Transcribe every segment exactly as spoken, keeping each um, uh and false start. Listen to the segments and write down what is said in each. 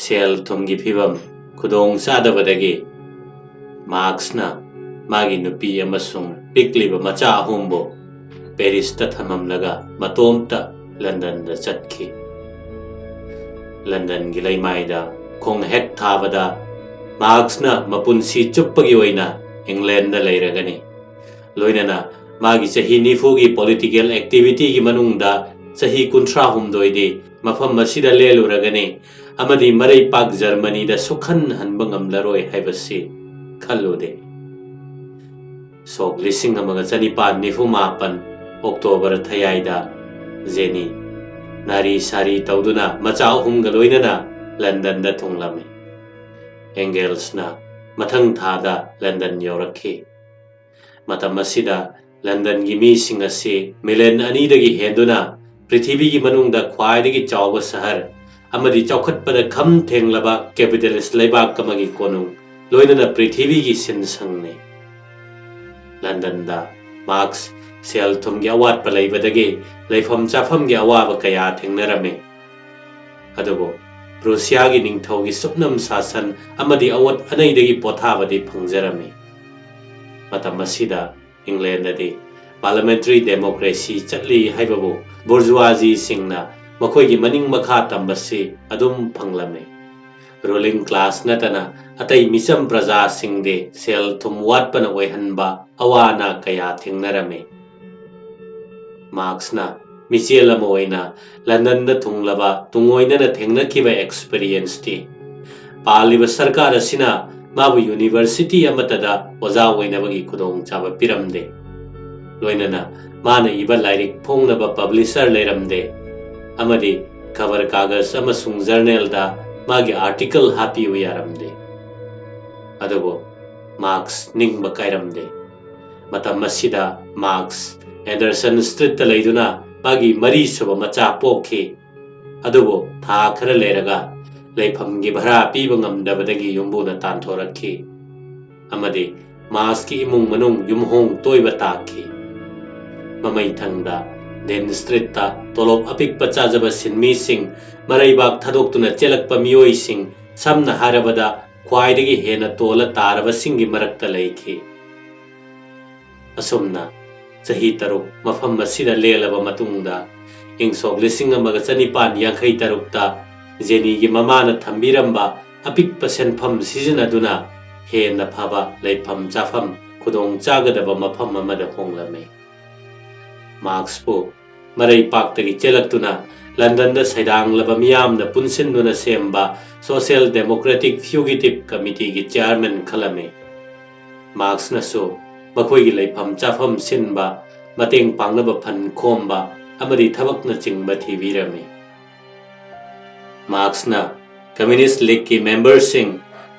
ꯁꯦꯜ ꯊꯨꯝꯒꯤ ꯐꯤꯕꯝ ꯈꯨꯗꯣꯡ ꯆꯥꯗꯕꯗꯒꯤ ꯃꯥꯔꯛꯁꯅ ꯃꯥꯒꯤ ꯅꯨꯄꯤ ꯑꯃꯁꯨꯡ ꯄꯤꯛꯂꯤꯕ ꯃꯆꯥ ꯑꯍꯨꯝꯕꯨ ꯄꯦꯔꯤꯁꯇ ꯊꯝꯂꯝꯂꯒ ꯃꯇꯣꯝꯇ ꯂꯟꯗꯟꯗ ꯆꯠꯈꯤ꯫ ꯂꯟꯗꯟꯒꯤ ꯂꯩꯃꯥꯏꯗ ꯈꯣꯡ ꯍꯦꯛ ꯊꯥꯕꯗ ꯃꯥꯔꯛꯁꯅ ꯃꯄꯨꯟꯁꯤ ꯆꯨꯞꯄꯒꯤ ꯑꯣꯏꯅ ꯏꯪꯂꯦꯟꯗ ꯂꯩꯔꯒꯅꯤ꯫ ꯂꯣꯏꯅꯅ ꯃꯥꯒꯤ ꯆꯍꯤ ꯅꯤꯐꯨꯒꯤ ꯄꯣꯂꯤꯇꯤꯀꯦꯜ ꯑꯦꯛꯇꯤꯚꯤꯇꯤꯒꯤ ꯃꯅꯨꯡꯗ ꯆꯍꯤ ꯀꯨꯟꯊ꯭ꯔꯥ ꯍꯨꯝꯗꯣꯏꯗꯤ ꯃꯐꯝ ꯑꯁꯤꯗ ꯂꯦꯜꯂꯨꯔꯒꯅꯤ ꯑꯃꯗꯤ ꯃꯔꯩꯄꯥꯛ ꯖꯔꯃꯅꯤꯗ ꯁꯣꯛꯍꯟꯍꯟꯕ ꯉꯝꯂꯔꯣꯏ ꯍꯥꯏꯕꯁꯤ ꯈꯜꯂꯨꯗꯦ꯫ ꯁꯣꯛ ꯂꯤꯁꯤꯡ ꯑꯃꯒ ꯆꯅꯤꯄꯥꯟ ꯅꯤꯐꯨ ꯃꯥꯄꯟ ꯑꯣꯛꯇꯣꯕꯔ ꯊꯌꯥꯏꯗ ꯖꯦꯅꯤ ꯅꯥꯔꯤ ꯁꯥꯔꯤ ꯇꯧꯗꯨꯅ ꯃꯆꯥ ꯑꯍꯨꯝꯒ ꯂꯣꯏꯅꯅ ꯂꯟꯗꯟꯗ ꯊꯨꯡꯂꯝꯃꯤ꯫ ꯑꯦꯡꯒꯦꯜꯁꯅ ꯃꯊꯪ ꯊꯥꯗ ꯂꯟꯗꯟ ꯌꯧꯔꯛꯈꯤ꯫ ꯃꯇꯝ ꯑꯁꯤꯗ ꯂꯟꯗꯟꯒꯤ ꯃꯤꯁꯤꯡ ꯑꯁꯤ ꯃꯤꯂꯤꯌꯟ ꯑꯅꯤꯗꯒꯤ ꯍꯦꯟꯗꯨꯅ ꯄ꯭ꯔꯤꯊꯤꯕꯤꯒꯤ ꯃꯅꯨꯡꯗ ꯈ꯭ꯋꯥꯏꯗꯒꯤ ꯆꯥꯎꯕ ꯁꯍꯔ ꯑꯃꯗꯤ ꯆꯥꯎꯈꯠꯄꯗ ꯈꯝ ꯊꯦꯡꯂꯕ ꯀꯦꯄꯤꯇꯦꯂꯤꯁ ꯂꯩꯕꯥꯛ ꯑꯃꯒꯤ ꯀꯣꯅꯨꯡ, ꯂꯣꯏꯅꯅ ꯄ꯭ꯔꯤꯊꯤꯕꯤꯒꯤ ꯁꯤꯟꯁꯪꯅꯤ꯫ ꯂꯟꯗꯟꯗ ꯃꯥꯔꯛꯁ ꯁꯦꯜ ꯊꯨꯝꯒꯤ ꯑꯋꯥꯠꯄ ꯂꯩꯕꯗꯒꯤ ꯂꯩꯐꯝ ꯆꯥꯐꯝꯒꯤ ꯑꯋꯥꯕ ꯀꯌꯥ ꯊꯦꯡꯅꯔꯝꯃꯤ꯫ ꯑꯗꯨꯕꯨ ꯄ꯭ꯔꯨꯁꯤꯌꯥꯒꯤ ꯅꯤꯡꯊꯧꯒꯤ ꯁꯨꯞꯅꯝ ꯁꯥꯁꯟ ꯑꯃꯗꯤ ꯑꯋꯥꯠ ꯑꯅꯩꯗꯒꯤ ꯄꯣꯊꯥꯕꯗꯤ ꯐꯪꯖꯔꯝꯃꯤ꯫ ꯃꯇꯝ ꯑꯁꯤꯗ ꯏꯪꯂꯦꯟꯗꯗꯤ ꯄꯥꯔꯂꯃꯦꯟꯇꯔꯤ ꯗꯦꯃꯣꯀ꯭ꯔꯦꯁꯤ ꯆꯠꯂꯤ ꯍꯥꯏꯕꯕꯨ ꯕꯨꯔꯖꯨꯋꯥꯖꯤꯁꯤꯡꯅ ꯃꯈꯣꯏꯒꯤ ꯃꯅꯤꯡ ꯃꯈꯥ ꯇꯝꯕꯁꯤ ꯑꯗꯨꯝ ꯐꯪꯂꯝꯃꯤ꯫ ꯔꯨꯂꯤꯡ ꯀ꯭ꯂꯥꯁ ꯅꯠꯇꯅ ꯑꯇꯩ ꯃꯤꯆꯝ ꯄ꯭ꯔꯖꯥꯁꯤꯡꯗꯤ ꯁꯦꯜ ꯊꯨꯝ ꯋꯥꯠꯄꯅ ꯑꯣꯏꯍꯟꯕ ꯑꯋꯥ ꯑꯅꯥ ꯀꯌꯥ ꯊꯦꯡꯅꯔꯝꯃꯤ꯫ ꯃꯥꯔꯛꯁꯅ ꯃꯤꯆꯦꯜ ꯑꯃ ꯑꯣꯏꯅ ꯂꯟꯗꯟꯗ ꯊꯨꯡꯂꯕ ꯇꯨꯡꯑꯣꯏꯅꯅ ꯊꯦꯡꯅꯈꯤꯕ ꯑꯦꯛꯁꯄꯤꯔꯤꯌꯦꯟꯁꯇꯤ ꯄꯥꯜꯂꯤꯕ ꯁꯔꯀꯥꯔ ꯑꯁꯤꯅ ꯃꯥꯕꯨ ꯌꯨꯅꯤꯚꯔꯁꯤꯇꯤ ꯑꯃꯠꯇꯗ ꯑꯣꯖꯥ ꯑꯣꯏꯅꯕꯒꯤ ꯈꯨꯗꯣꯡꯆꯥꯕ ꯄꯤꯔꯝꯗꯦ꯫ ꯂꯣꯏꯅꯅ ꯃꯥꯅ ꯏꯕ ꯂꯥꯏꯔꯤꯛ ꯐꯣꯡꯅꯕ ꯄꯕ꯭ꯂꯤꯁꯔ ꯂꯩꯔꯝꯗꯦ ꯑꯃꯗꯤ ꯈꯕꯔ ꯀꯥꯒꯖ ꯑꯃꯁꯨꯡ ꯖꯔꯅꯦꯜꯗ ꯃꯥꯒꯤ ꯑꯥꯔꯇꯤꯀꯜ ꯍꯥꯞꯄꯤꯌꯨ ꯌꯥꯔꯝꯗꯦ꯫ ꯑꯗꯨꯕꯨ ꯃꯥꯔꯛꯁ ꯅꯤꯡꯕ ꯀꯥꯏꯔꯝꯗꯦ꯫ ꯃꯇꯝ ꯑꯁꯤꯗ ꯃꯥꯔꯛꯁ ꯑꯦꯟꯗꯔꯁꯟ ꯁ꯭ꯇ꯭ꯔꯤꯠꯇ ꯂꯩꯗꯨꯅ ꯃꯥꯒꯤ ꯃꯔꯤꯁꯨꯕ ꯃꯆꯥ ꯄꯣꯛꯈꯤ꯫ ꯑꯗꯨꯕꯨ ꯊꯥ ꯈꯔ ꯂꯩꯔꯒ ꯂꯩꯐꯝꯒꯤ ꯚꯔꯥ ꯄꯤꯕ ꯉꯝꯗꯕꯗꯒꯤ ꯌꯨꯝꯕꯨꯅ ꯇꯥꯟꯊꯣꯔꯛꯈꯤ ꯑꯃꯗꯤ ꯃꯥꯔꯛꯁꯀꯤ ꯏꯃꯨꯡ ꯃꯅꯨꯡ ꯌꯨꯝꯍꯣꯡ ꯇꯣꯏꯕ ꯇꯥꯈꯤ꯫ ꯃꯃꯩꯊꯪꯗ ꯗꯤꯟ ꯁ꯭ꯇ꯭ꯔꯤꯠꯇ ꯇꯣꯂꯣꯞ ꯑꯄꯤꯛꯄ ꯆꯥꯖꯕ ꯁꯤꯟꯃꯤꯁꯤꯡ, ꯃꯔꯩꯕꯥꯛ ꯊꯥꯗꯣꯛꯇꯨꯅ ꯆꯦꯜꯂꯛꯄ ꯃꯤꯑꯣꯏꯁꯤꯡ, ꯁꯝꯅ ꯍꯥꯏꯔꯕꯗ ꯈ꯭ꯋꯥꯏꯗꯒꯤ ꯍꯦꯟꯅ ꯇꯣꯜꯂ ꯇꯥꯔꯕꯁꯤꯡꯒꯤ ꯃꯔꯛꯇ ꯂꯩꯈꯤ꯫ ꯑꯁꯨꯝꯅ ꯆꯍꯤ ꯇꯔꯨꯛ ꯃꯐꯝ ꯑꯁꯤꯗ ꯂꯦꯜꯂꯕ ꯃꯇꯨꯡꯗ, ꯏꯪ ꯁꯣꯛ ꯂꯤꯁꯤꯡ ꯑꯃꯒ ꯆꯅꯤꯄꯥꯟ ꯌꯥꯡꯈꯩ ꯇꯔꯨꯛꯇ ꯖꯦꯅꯤꯒꯤ ꯃꯃꯥꯅ ꯊꯝꯕꯤꯔꯝꯕ ꯑꯄꯤꯛꯄ ꯁꯦꯟꯐꯝ ꯁꯤꯖꯤꯟꯅꯗꯨꯅ ꯍꯦꯟꯅ ꯐꯕ ꯂꯩꯐꯝ ꯆꯥꯐꯝ ꯈꯨꯗꯣꯡ ꯆꯥꯒꯗꯕ ꯃꯐꯝ ꯑꯃꯗ ꯍꯣꯡꯂꯝꯃꯤ꯫ ꯃꯥꯔꯛꯁꯄꯨ ꯃꯔꯩ ꯄꯥꯛꯇꯒꯤ ꯆꯦꯜꯂꯛꯇꯨꯅ ꯂꯟꯗꯟꯗ ꯁꯩꯗꯥꯡꯂꯕ ꯃꯤꯌꯥꯝꯅ ꯄꯨꯟꯁꯤꯟꯗꯨꯅ ꯁꯦꯝꯕ ꯁꯣꯁꯤꯌꯦꯜ ꯗꯦꯃꯣꯀ꯭ꯔꯦꯇꯤꯛ ꯐ꯭ꯌꯨꯒꯤꯇꯤꯕ ꯀꯃꯤꯇꯤꯒꯤ ꯆꯤꯌꯥꯔꯃꯦꯟ ꯈꯜꯂꯝꯃꯤ꯫ ꯃꯥꯔꯛꯁꯅꯁꯨ ꯃꯈꯣꯏꯒꯤ ꯂꯩꯐꯝ ꯆꯥꯐꯝ ꯁꯤꯟꯕ, ꯃꯇꯦꯡ ꯄꯥꯡꯅꯕ ꯐꯟ ꯈꯣꯝꯕ ꯑꯃꯗꯤ ꯊꯕꯛꯅꯆꯤꯡꯕ ꯊꯤꯕꯤꯔꯝꯃꯤ꯫ ꯃꯥꯔꯛꯁꯅ ꯀꯝꯌꯨꯅꯤꯁ꯭ꯠ ꯂꯤꯒꯀꯤ ꯃꯦꯝꯕꯔꯁꯤꯡ,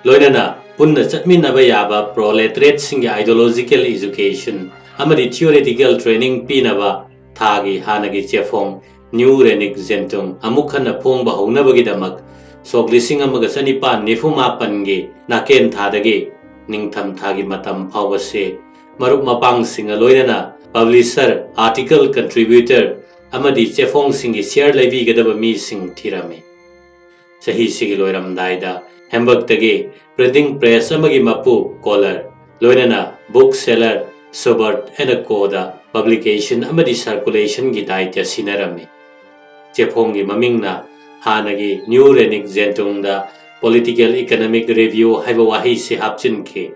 ꯂꯣꯏꯅꯅ ꯄꯨꯟꯅ ꯆꯠꯃꯤꯟꯅꯕ ꯌꯥꯕ ꯄ꯭ꯔꯣꯂꯦꯇꯔꯤꯌꯦꯠꯁꯤꯡꯒꯤ ideological education ꯑꯃꯗꯤ theoretical training ꯄꯤꯅꯕ ꯊꯥꯒꯤ ꯍꯥꯟꯅꯒꯤ ꯆꯦꯐꯣꯡ ꯅ꯭ꯌꯨ ꯔꯦꯅꯤꯛ ꯖꯦꯟꯇꯨꯡ ꯑꯃꯨꯛ ꯍꯟꯅ ꯐꯣꯡꯕ ꯍꯧꯅꯕꯒꯤꯗꯃꯛ ꯁꯣꯛ ꯂꯤꯁꯤꯡ ꯑꯃꯒ ꯆꯅꯤꯄꯥꯟ ꯅꯤꯐꯨ ꯃꯥꯄꯟꯒꯤ ꯅꯥꯀꯦꯟ ꯊꯥꯗꯒꯤ ꯅꯤꯡꯊꯝ ꯊꯥꯒꯤ ꯃꯇꯝ ꯐꯥꯎꯕꯁꯦ ꯃꯔꯨꯞ ꯃꯄꯥꯡꯁꯤꯡꯒ ꯂꯣꯏꯅꯅ publisher, article contributor ꯑꯃꯗꯤ ꯆꯦꯐꯣꯡꯁꯤꯡꯒꯤ share ꯂꯩꯕꯤꯒꯗꯕ ꯃꯤꯁꯤꯡ ꯊꯤꯔꯝꯃꯤ꯫ ꯆꯍꯤꯁꯤꯒꯤ ꯂꯣꯏꯔꯝꯗꯥꯏꯗ ꯍꯦꯝꯕꯔꯒꯇꯒꯤ printing press ꯑꯃꯒꯤ ꯃꯄꯨ ꯀꯣꯂꯔ, ꯂꯣꯏꯅꯅ bookseller Schubert and Co the publication ꯑꯃꯗꯤ circulation ꯒꯤ ꯗꯥꯏꯇ꯭ꯌ ꯁꯤꯟꯅꯔꯝꯃꯤ꯫ ꯆꯦꯐꯣꯡꯒꯤ ꯃꯃꯤꯡꯅ ꯍꯥꯟꯅꯒꯤ ꯅ꯭ꯌꯨ ꯔꯦꯅꯤꯛ ꯖꯦꯟꯇꯨꯡꯗ Political Economic Review ꯍꯥꯏꯕ ꯋꯥꯍꯩꯁꯤ ꯍꯥꯞꯆꯤꯟꯈꯤ꯫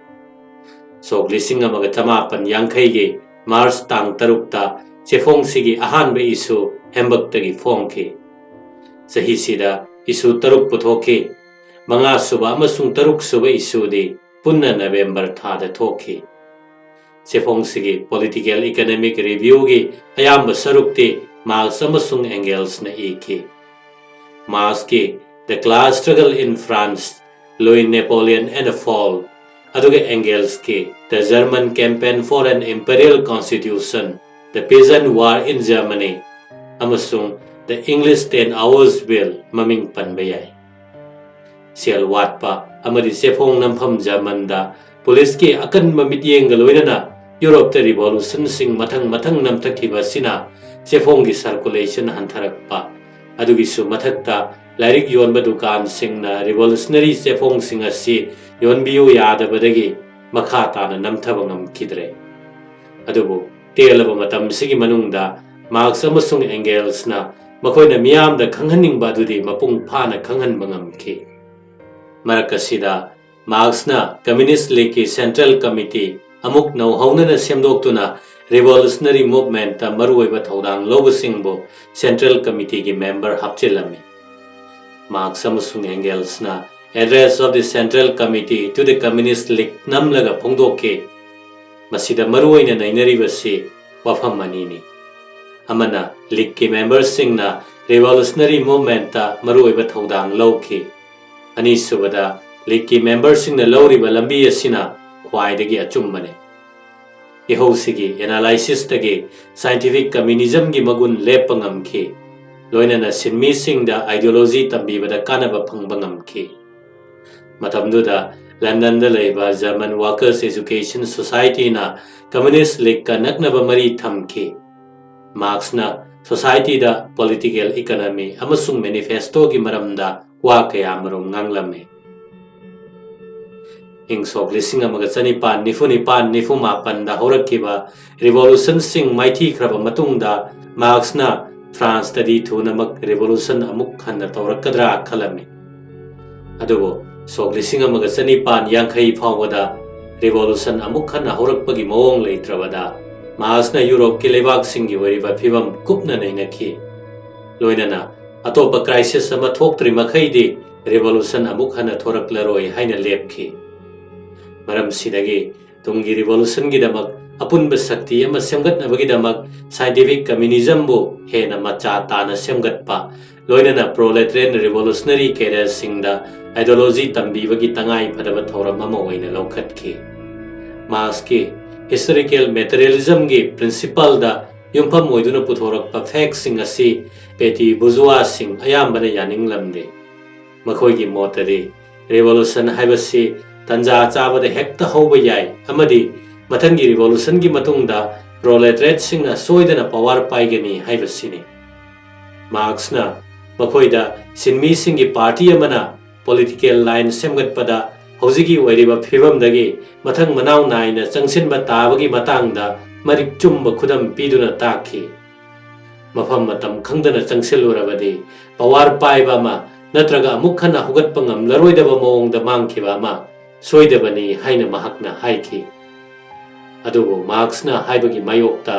ꯁꯣꯛ ꯂꯤꯁꯤꯡ ꯑꯃꯒ ꯆꯃꯥꯄꯟ ꯌꯥꯡꯈꯩꯒꯤ ꯃꯥꯔꯆ ꯇꯥꯡ ꯇꯔꯨꯛꯇ ꯆꯦꯐꯣꯡꯁꯤꯒꯤ ꯑꯍꯥꯟꯕ ꯏꯁꯨ ꯍꯦꯝꯕꯔꯒꯇꯒꯤ ꯐꯣꯡꯈꯤ꯫ ꯆꯍꯤꯁꯤꯗ ꯏꯁꯨ ꯇꯔꯨꯛ ꯄꯨꯊꯣꯛꯈꯤ꯫ ꯃꯉꯥꯁꯨꯕ ꯑꯃꯁꯨꯡ ꯇꯔꯨꯛꯁꯨꯕ ꯏꯁꯨꯗꯤ ꯄꯨꯟꯅ ꯅꯕꯦꯝꯕꯔ ꯊꯥꯗ ꯊꯣꯛꯈꯤ꯫ ꯆꯦꯐꯣꯡꯁꯤꯒꯤ Political Economic Review ꯒꯤ ꯑꯌꯥꯝꯕ ꯁꯔꯨꯛꯇꯤ ꯃꯥꯔꯛꯁ ꯑꯃꯁꯨꯡ ꯑꯦꯡꯒꯦꯜꯁꯅ ꯏꯈꯤ꯫ ꯃꯥꯔꯛꯁꯀꯤ The Class Struggle in France, Louis Napoleon and the Fall, ꯑꯗꯨꯒ ꯑꯦꯡꯒꯦꯜꯁꯀꯤ The German Campaign for an Imperial Constitution, The Peasant War in Germany, ꯑꯃꯁꯨꯡ The English Ten Hours Bill ꯃꯃꯤꯡ ꯄꯟꯕ ꯌꯥꯏ꯫ ꯁꯦꯜ ꯋꯥꯠꯄ ꯑꯃꯗꯤ ꯆꯦꯐꯣꯡ ꯅꯝꯐꯝ ꯖꯔꯃꯟꯗ ꯄꯨꯂꯤꯁꯀꯤ ꯑꯀꯟꯕ ꯃꯤꯠꯌꯦꯡꯒ ꯂꯣꯏꯅꯅ ꯌꯨꯔꯣꯞꯇ ꯔꯤꯚꯣꯂꯨꯁꯟꯁꯤꯡ ꯃꯊꯪ ꯃꯊꯪ ꯅꯝꯊꯈꯤꯕ ꯑꯁꯤꯅ ꯆꯦꯐꯣꯡꯒꯤ circulation ꯍꯟꯊꯔꯛꯄ, ꯑꯗꯨꯒꯤꯁꯨ ꯃꯊꯛꯇ ꯂꯥꯏꯔꯤꯛ ꯌꯣꯟꯕ ꯗꯨꯀꯥꯟꯁꯤꯡꯅ revolutionary ꯆꯦꯐꯣꯡꯁꯤꯡ ꯑꯁꯤ ꯌꯣꯟꯕꯤꯌꯨ ꯌꯥꯗꯕꯗꯒꯤ ꯃꯈꯥ ꯇꯥꯅ ꯅꯝꯊꯕ ꯉꯝꯈꯤꯗ꯭ꯔꯦ꯫ ꯑꯗꯨꯕꯨ ꯇꯦꯜꯂꯕ ꯃꯇꯝꯁꯤꯒꯤ ꯃꯅꯨꯡꯗ ꯃꯥꯔꯛꯁ ꯑꯃꯁꯨꯡ ꯑꯦꯡꯒꯦꯜꯁꯅ ꯃꯈꯣꯏꯅ ꯃꯤꯌꯥꯝꯗ ꯈꯪꯍꯟꯅꯤꯡꯕ ꯑꯗꯨꯗꯤ ꯃꯄꯨꯡ ꯐꯥꯅ ꯈꯪꯍꯟꯕ ꯉꯝꯈꯤ꯫ ꯃꯔꯛ ꯑꯁꯤꯗ ꯃꯥꯔꯛꯁꯅ Communist Leagueꯀꯤ Central Committee ꯑꯃꯨꯛ ꯅꯧꯍꯧꯅꯅ ꯁꯦꯝꯗꯣꯛꯇꯨꯅ revolutionary movementꯇ ꯃꯔꯨꯑꯣꯏꯕ ꯊꯧꯗꯥꯡ ꯂꯧꯕꯁꯤꯡꯕꯨ Central Committeeꯒꯤ member ꯍꯥꯞꯆꯤꯜꯂꯝꯃꯤ꯫ ꯃꯥꯔꯛꯁ ꯑꯃꯁꯨꯡ ꯑꯦꯡꯒꯦꯜꯁꯅ Address of the Central Committee to the Communist League ꯅꯝꯂꯒ ꯐꯣꯡꯗꯣꯛꯈꯤ꯫ ꯃꯁꯤꯗ ꯃꯔꯨꯑꯣꯏꯅ ꯅꯩꯅꯔꯤꯕꯁꯤ ꯋꯥꯐꯝ ꯑꯅꯤꯅꯤ꯫ ꯑꯃꯅ, ꯂꯤꯒꯀꯤ memberꯁꯤꯡꯅ revolutionary movementꯇ ꯃꯔꯨꯑꯣꯏꯕ ꯊꯧꯗꯥꯡ ꯂꯧꯈꯤ꯫ ꯑꯅꯤꯁꯨꯕꯗ, ꯂꯤꯒꯀꯤ memberꯁꯤꯡꯅ ꯂꯧꯔꯤꯕ ꯂꯝꯕꯤ ꯑꯁꯤꯅ ꯈ꯭ꯋꯥꯏꯗꯒꯤ ꯑꯆꯨꯝꯕꯅꯤ꯫ ꯏꯍꯧꯁꯤꯒꯤ analysisꯇꯒꯤ scientific communismꯒꯤ ꯃꯒꯨꯟ ꯂꯦꯞꯄ ꯉꯝꯈꯤ, ꯂꯣꯏꯅꯅ ꯁꯤꯟꯃꯤꯁꯤꯡꯗ ideology ꯇꯝꯕꯤꯕꯗ ꯀꯥꯟꯅꯕ ꯐꯪꯕ ꯉꯝꯈꯤ꯫ ꯃꯇꯝꯗꯨꯗ ꯂꯟꯗꯟꯗ ꯂꯩꯕ German Workers' Education Societyꯅ Communist Leagueꯀ ꯅꯛꯅꯕ ꯃꯔꯤ ꯊꯝꯈꯤ꯫ ꯃꯥꯔꯛꯁꯅ societyꯗ political economy ꯑꯃꯁꯨꯡ manifestoꯒꯤ ꯃꯔꯝꯗ ꯋꯥ ꯀꯌꯥ ꯑꯃꯔꯣꯝ ꯉꯥꯡꯂꯝꯃꯤ꯫ ꯏꯪ ꯁꯣꯛ ꯂꯤꯁꯤꯡ ꯑꯃꯒ ꯆꯅꯤꯄꯥꯟ ꯅꯤꯐꯨ ꯅꯤꯄꯥꯟ ꯅꯤꯐꯨ ꯃꯥꯄꯟꯗ ꯍꯧꯔꯛꯈꯤꯕ revolutionꯁꯤꯡ ꯃꯥꯏꯊꯤꯈ꯭ꯔꯕ ꯃꯇꯨꯡꯗ ꯃꯥꯔꯛꯁꯅ ꯐ꯭ꯔꯥꯟꯁꯇꯗꯤ ꯊꯨꯅꯃꯛ revolution ꯑꯃꯨꯛ ꯍꯟꯅ ꯇꯧꯔꯛꯀꯗ꯭ꯔꯥ ꯈꯜꯂꯝꯃꯤ꯫ ꯑꯗꯨꯕꯨ ꯁꯣꯛ ꯂꯤꯁꯤꯡ ꯑꯃꯒ ꯆꯅꯤꯄꯥꯟ ꯌꯥꯡꯈꯩ ꯐꯥꯎꯕꯗ revolution ꯑꯃꯨꯛ ꯍꯟꯅ ꯍꯧꯔꯛꯄꯒꯤ ꯃꯑꯣꯡ ꯂꯩꯇ꯭ꯔꯕꯗ ꯃꯥꯔꯛꯁꯅ ꯌꯨꯔꯣꯞꯀꯤ ꯂꯩꯕꯥꯛꯁꯤꯡꯒꯤ ꯑꯣꯏꯔꯤꯕ ꯐꯤꯕꯝ ꯀꯨꯞꯅ ꯅꯩꯅꯈꯤ꯫ ꯂꯣꯏꯅꯅ ꯑꯇꯣꯞꯄ crisis ꯑꯃ ꯊꯣꯛꯇ꯭ꯔꯤ ꯃꯈꯩꯗꯤ revolution ꯑꯃꯨꯛ ꯍꯟꯅ ꯊꯣꯔꯛꯂꯔꯣꯏ ꯍꯥꯏꯅ ꯂꯦꯞꯈꯤ꯫ ꯃꯔꯝꯁꯤꯗꯒꯤ ꯇꯨꯡꯒꯤ revolutionꯒꯤꯗꯃꯛ ꯑꯄꯨꯟꯕ ꯁꯛꯇꯤ ꯑꯃ ꯁꯦꯝꯒꯠꯅꯕꯒꯤꯗꯃꯛ scientific communismꯕꯨ ꯍꯦꯟꯅ ꯃꯆꯥ ꯇꯥꯅ ꯁꯦꯝꯒꯠꯄ, ꯂꯣꯏꯅꯅ proletarian revolutionary cadreꯁꯤꯡꯗ ideology ꯇꯝꯕꯤꯕꯒꯤ ꯇꯉꯥꯏ ꯐꯗꯕ ꯊꯧꯔꯝ ꯑꯃ ꯑꯣꯏꯅ ꯂꯧꯈꯠꯈꯤ꯫ ꯃꯥꯔꯛꯁꯀꯤ historical materialismꯒꯤ principleꯗ ꯌꯨꯝꯐꯝ ꯑꯣꯏꯗꯨꯅ ꯄꯨꯊꯣꯔꯛꯄ factꯁꯤꯡ ꯑꯁꯤ petty bourgeoisꯁꯤꯡ ꯑꯌꯥꯝꯕꯅ ꯌꯥꯅꯤꯡꯂꯝꯗꯦ꯫ ꯃꯈꯣꯏꯒꯤ ꯃꯣꯠꯇꯗꯤ revolution ꯍꯥꯏꯕꯁꯤ ꯇꯟꯖꯥ ꯆꯥꯕꯗ ꯍꯦꯛꯇ ꯍꯧꯕ ꯌꯥꯏ ꯑꯃꯗꯤ ꯃꯊꯪꯒꯤ revolutionꯒꯤ ꯃꯇꯨꯡꯗ ꯄ꯭ꯔꯣꯂꯦꯇꯔꯦꯠꯁꯤꯡꯅ ꯁꯣꯏꯗꯅ ꯄꯋꯥꯔ ꯄꯥꯏꯒꯅꯤ ꯍꯥꯏꯕꯁꯤꯅꯤ꯫ ꯃꯥꯔꯛꯁꯅ ꯃꯈꯣꯏꯗ ꯁꯤꯟꯃꯤꯁꯤꯡꯒꯤ ꯄꯥꯔꯇꯤ ꯑꯃꯅ ꯄꯣꯂꯤꯇꯤꯀꯦꯜ ꯂꯥꯏꯟ ꯁꯦꯝꯒꯠꯄꯗ ꯍꯧꯖꯤꯛꯀꯤ ꯑꯣꯏꯔꯤꯕ ꯐꯤꯕꯝꯗꯒꯤ ꯃꯊꯪ ꯃꯅꯥꯎ ꯅꯥꯏꯅ ꯆꯪꯁꯤꯟꯕ ꯇꯥꯕꯒꯤ ꯃꯇꯥꯡꯗ ꯃꯔꯤꯛ ꯆꯨꯝꯕ ꯈꯨꯗꯝ ꯄꯤꯗꯨꯅ ꯇꯥꯛꯈꯤ꯫ ꯃꯐꯝ ꯃꯇꯝ ꯈꯪꯗꯅ ꯆꯪꯁꯤꯜꯂꯨꯔꯕꯗꯤ ꯄꯋꯥꯔ ꯄꯥꯏꯕ ꯑꯃ ꯅꯠꯇ꯭ꯔꯒ ꯑꯃꯨꯛ ꯍꯟꯅ ꯍꯧꯒꯠꯄ ꯉꯝꯂꯔꯣꯏꯗꯕ ꯃꯑꯣꯡꯗ ꯃꯥꯡꯈꯤꯕ ꯑꯃ ꯁꯣꯏꯗꯕꯅꯤ ꯍꯥꯏꯅ ꯃꯍꯥꯛꯅ ꯍꯥꯏꯈꯤ꯫ ꯑꯗꯨꯕꯨ ꯃꯥꯔꯛꯁꯅ ꯍꯥꯏꯕꯒꯤ ꯃꯥꯌꯣꯛꯇ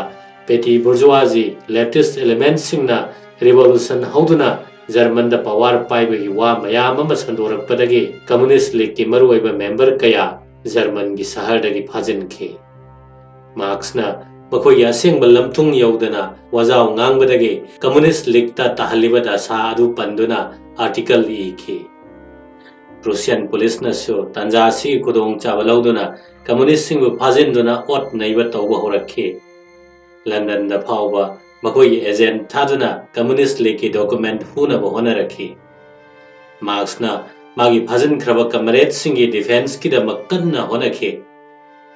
ꯄꯦꯇꯤ ꯕꯨꯔꯖꯨꯋꯥꯖꯤ ꯂꯦꯐꯇꯤꯁ ꯑꯦꯂꯤꯃꯦꯟꯠꯁꯤꯡꯅ ꯔꯤꯚꯣꯂꯨꯁꯟ ꯍꯧꯗꯨꯅ ꯖꯔꯃꯟꯗ ꯄꯋꯥꯔ ꯄꯥꯏꯕꯒꯤ ꯋꯥ ꯃꯌꯥꯝ ꯑꯃ ꯁꯟꯗꯣꯔꯛꯄꯗꯒꯤ ꯀꯝꯃꯨꯅꯤꯁ꯭ꯠ ꯂꯤꯒꯀꯤ ꯃꯔꯨꯑꯣꯏꯕ ꯃꯦꯝꯕꯔ ꯀꯌꯥ ꯖꯔꯃꯟꯒꯤ ꯁꯍꯔꯗꯒꯤ ꯐꯥꯖꯤꯟꯈꯤ꯫ ꯃꯥꯔꯛꯁꯅ ꯃꯈꯣꯏꯒꯤ ꯑꯁꯦꯡꯕ ꯂꯝꯊꯨꯡ ꯌꯧꯗꯅ ꯋꯥꯖꯥꯎ ꯉꯥꯡꯕꯗꯒꯤ ꯀꯝꯃꯨꯅꯤꯁ꯭ꯠ ꯂꯤꯒꯇ ꯇꯥꯍꯜꯂꯤꯕ ꯗꯁꯥ ꯑꯗꯨ ꯄꯟꯗꯨꯅ ꯑꯥꯔꯇꯤꯀꯜ ꯏꯈꯤ꯫ ꯄ꯭ꯔꯨꯁꯤꯌꯟ ꯄꯨꯂꯤꯁꯅꯁꯨ ꯇꯥꯟꯖꯥ ꯑꯁꯤꯒꯤ ꯈꯨꯗꯣꯡꯆꯥꯕ ꯂꯧꯗꯨꯅ ꯀꯝꯃꯨꯅꯤꯁ꯭ꯠꯁꯤꯡꯕꯨ ꯐꯥꯖꯤꯟꯗꯨꯅ ꯑꯣꯠ ꯅꯩꯕ ꯇꯧꯕ ꯍꯧꯔꯛꯈꯤ꯫ ꯂꯟꯗꯟꯗ ꯐꯥꯎꯕ ꯃꯈꯣꯏꯒꯤ ꯑꯦꯖꯦꯟꯠ ꯊꯥꯗꯨꯅ ꯀꯝꯃꯨꯅꯤꯁ꯭ꯠ ꯂꯤꯒꯀꯤ ꯗꯣꯀꯨꯃꯦꯟꯠ ꯍꯨꯅꯕ ꯍꯣꯠꯅꯔꯛꯈꯤ꯫ ꯃꯥꯔꯛꯁꯅ ꯃꯥꯒꯤ ꯐꯥꯖꯤꯟꯈ꯭ꯔꯕ ꯀꯝꯔꯦꯗꯁꯤꯡꯒꯤ ꯗꯤꯐꯦꯟꯁꯀꯤꯗꯃꯛ ꯀꯟꯅ ꯍꯣꯠꯅꯈꯤ꯫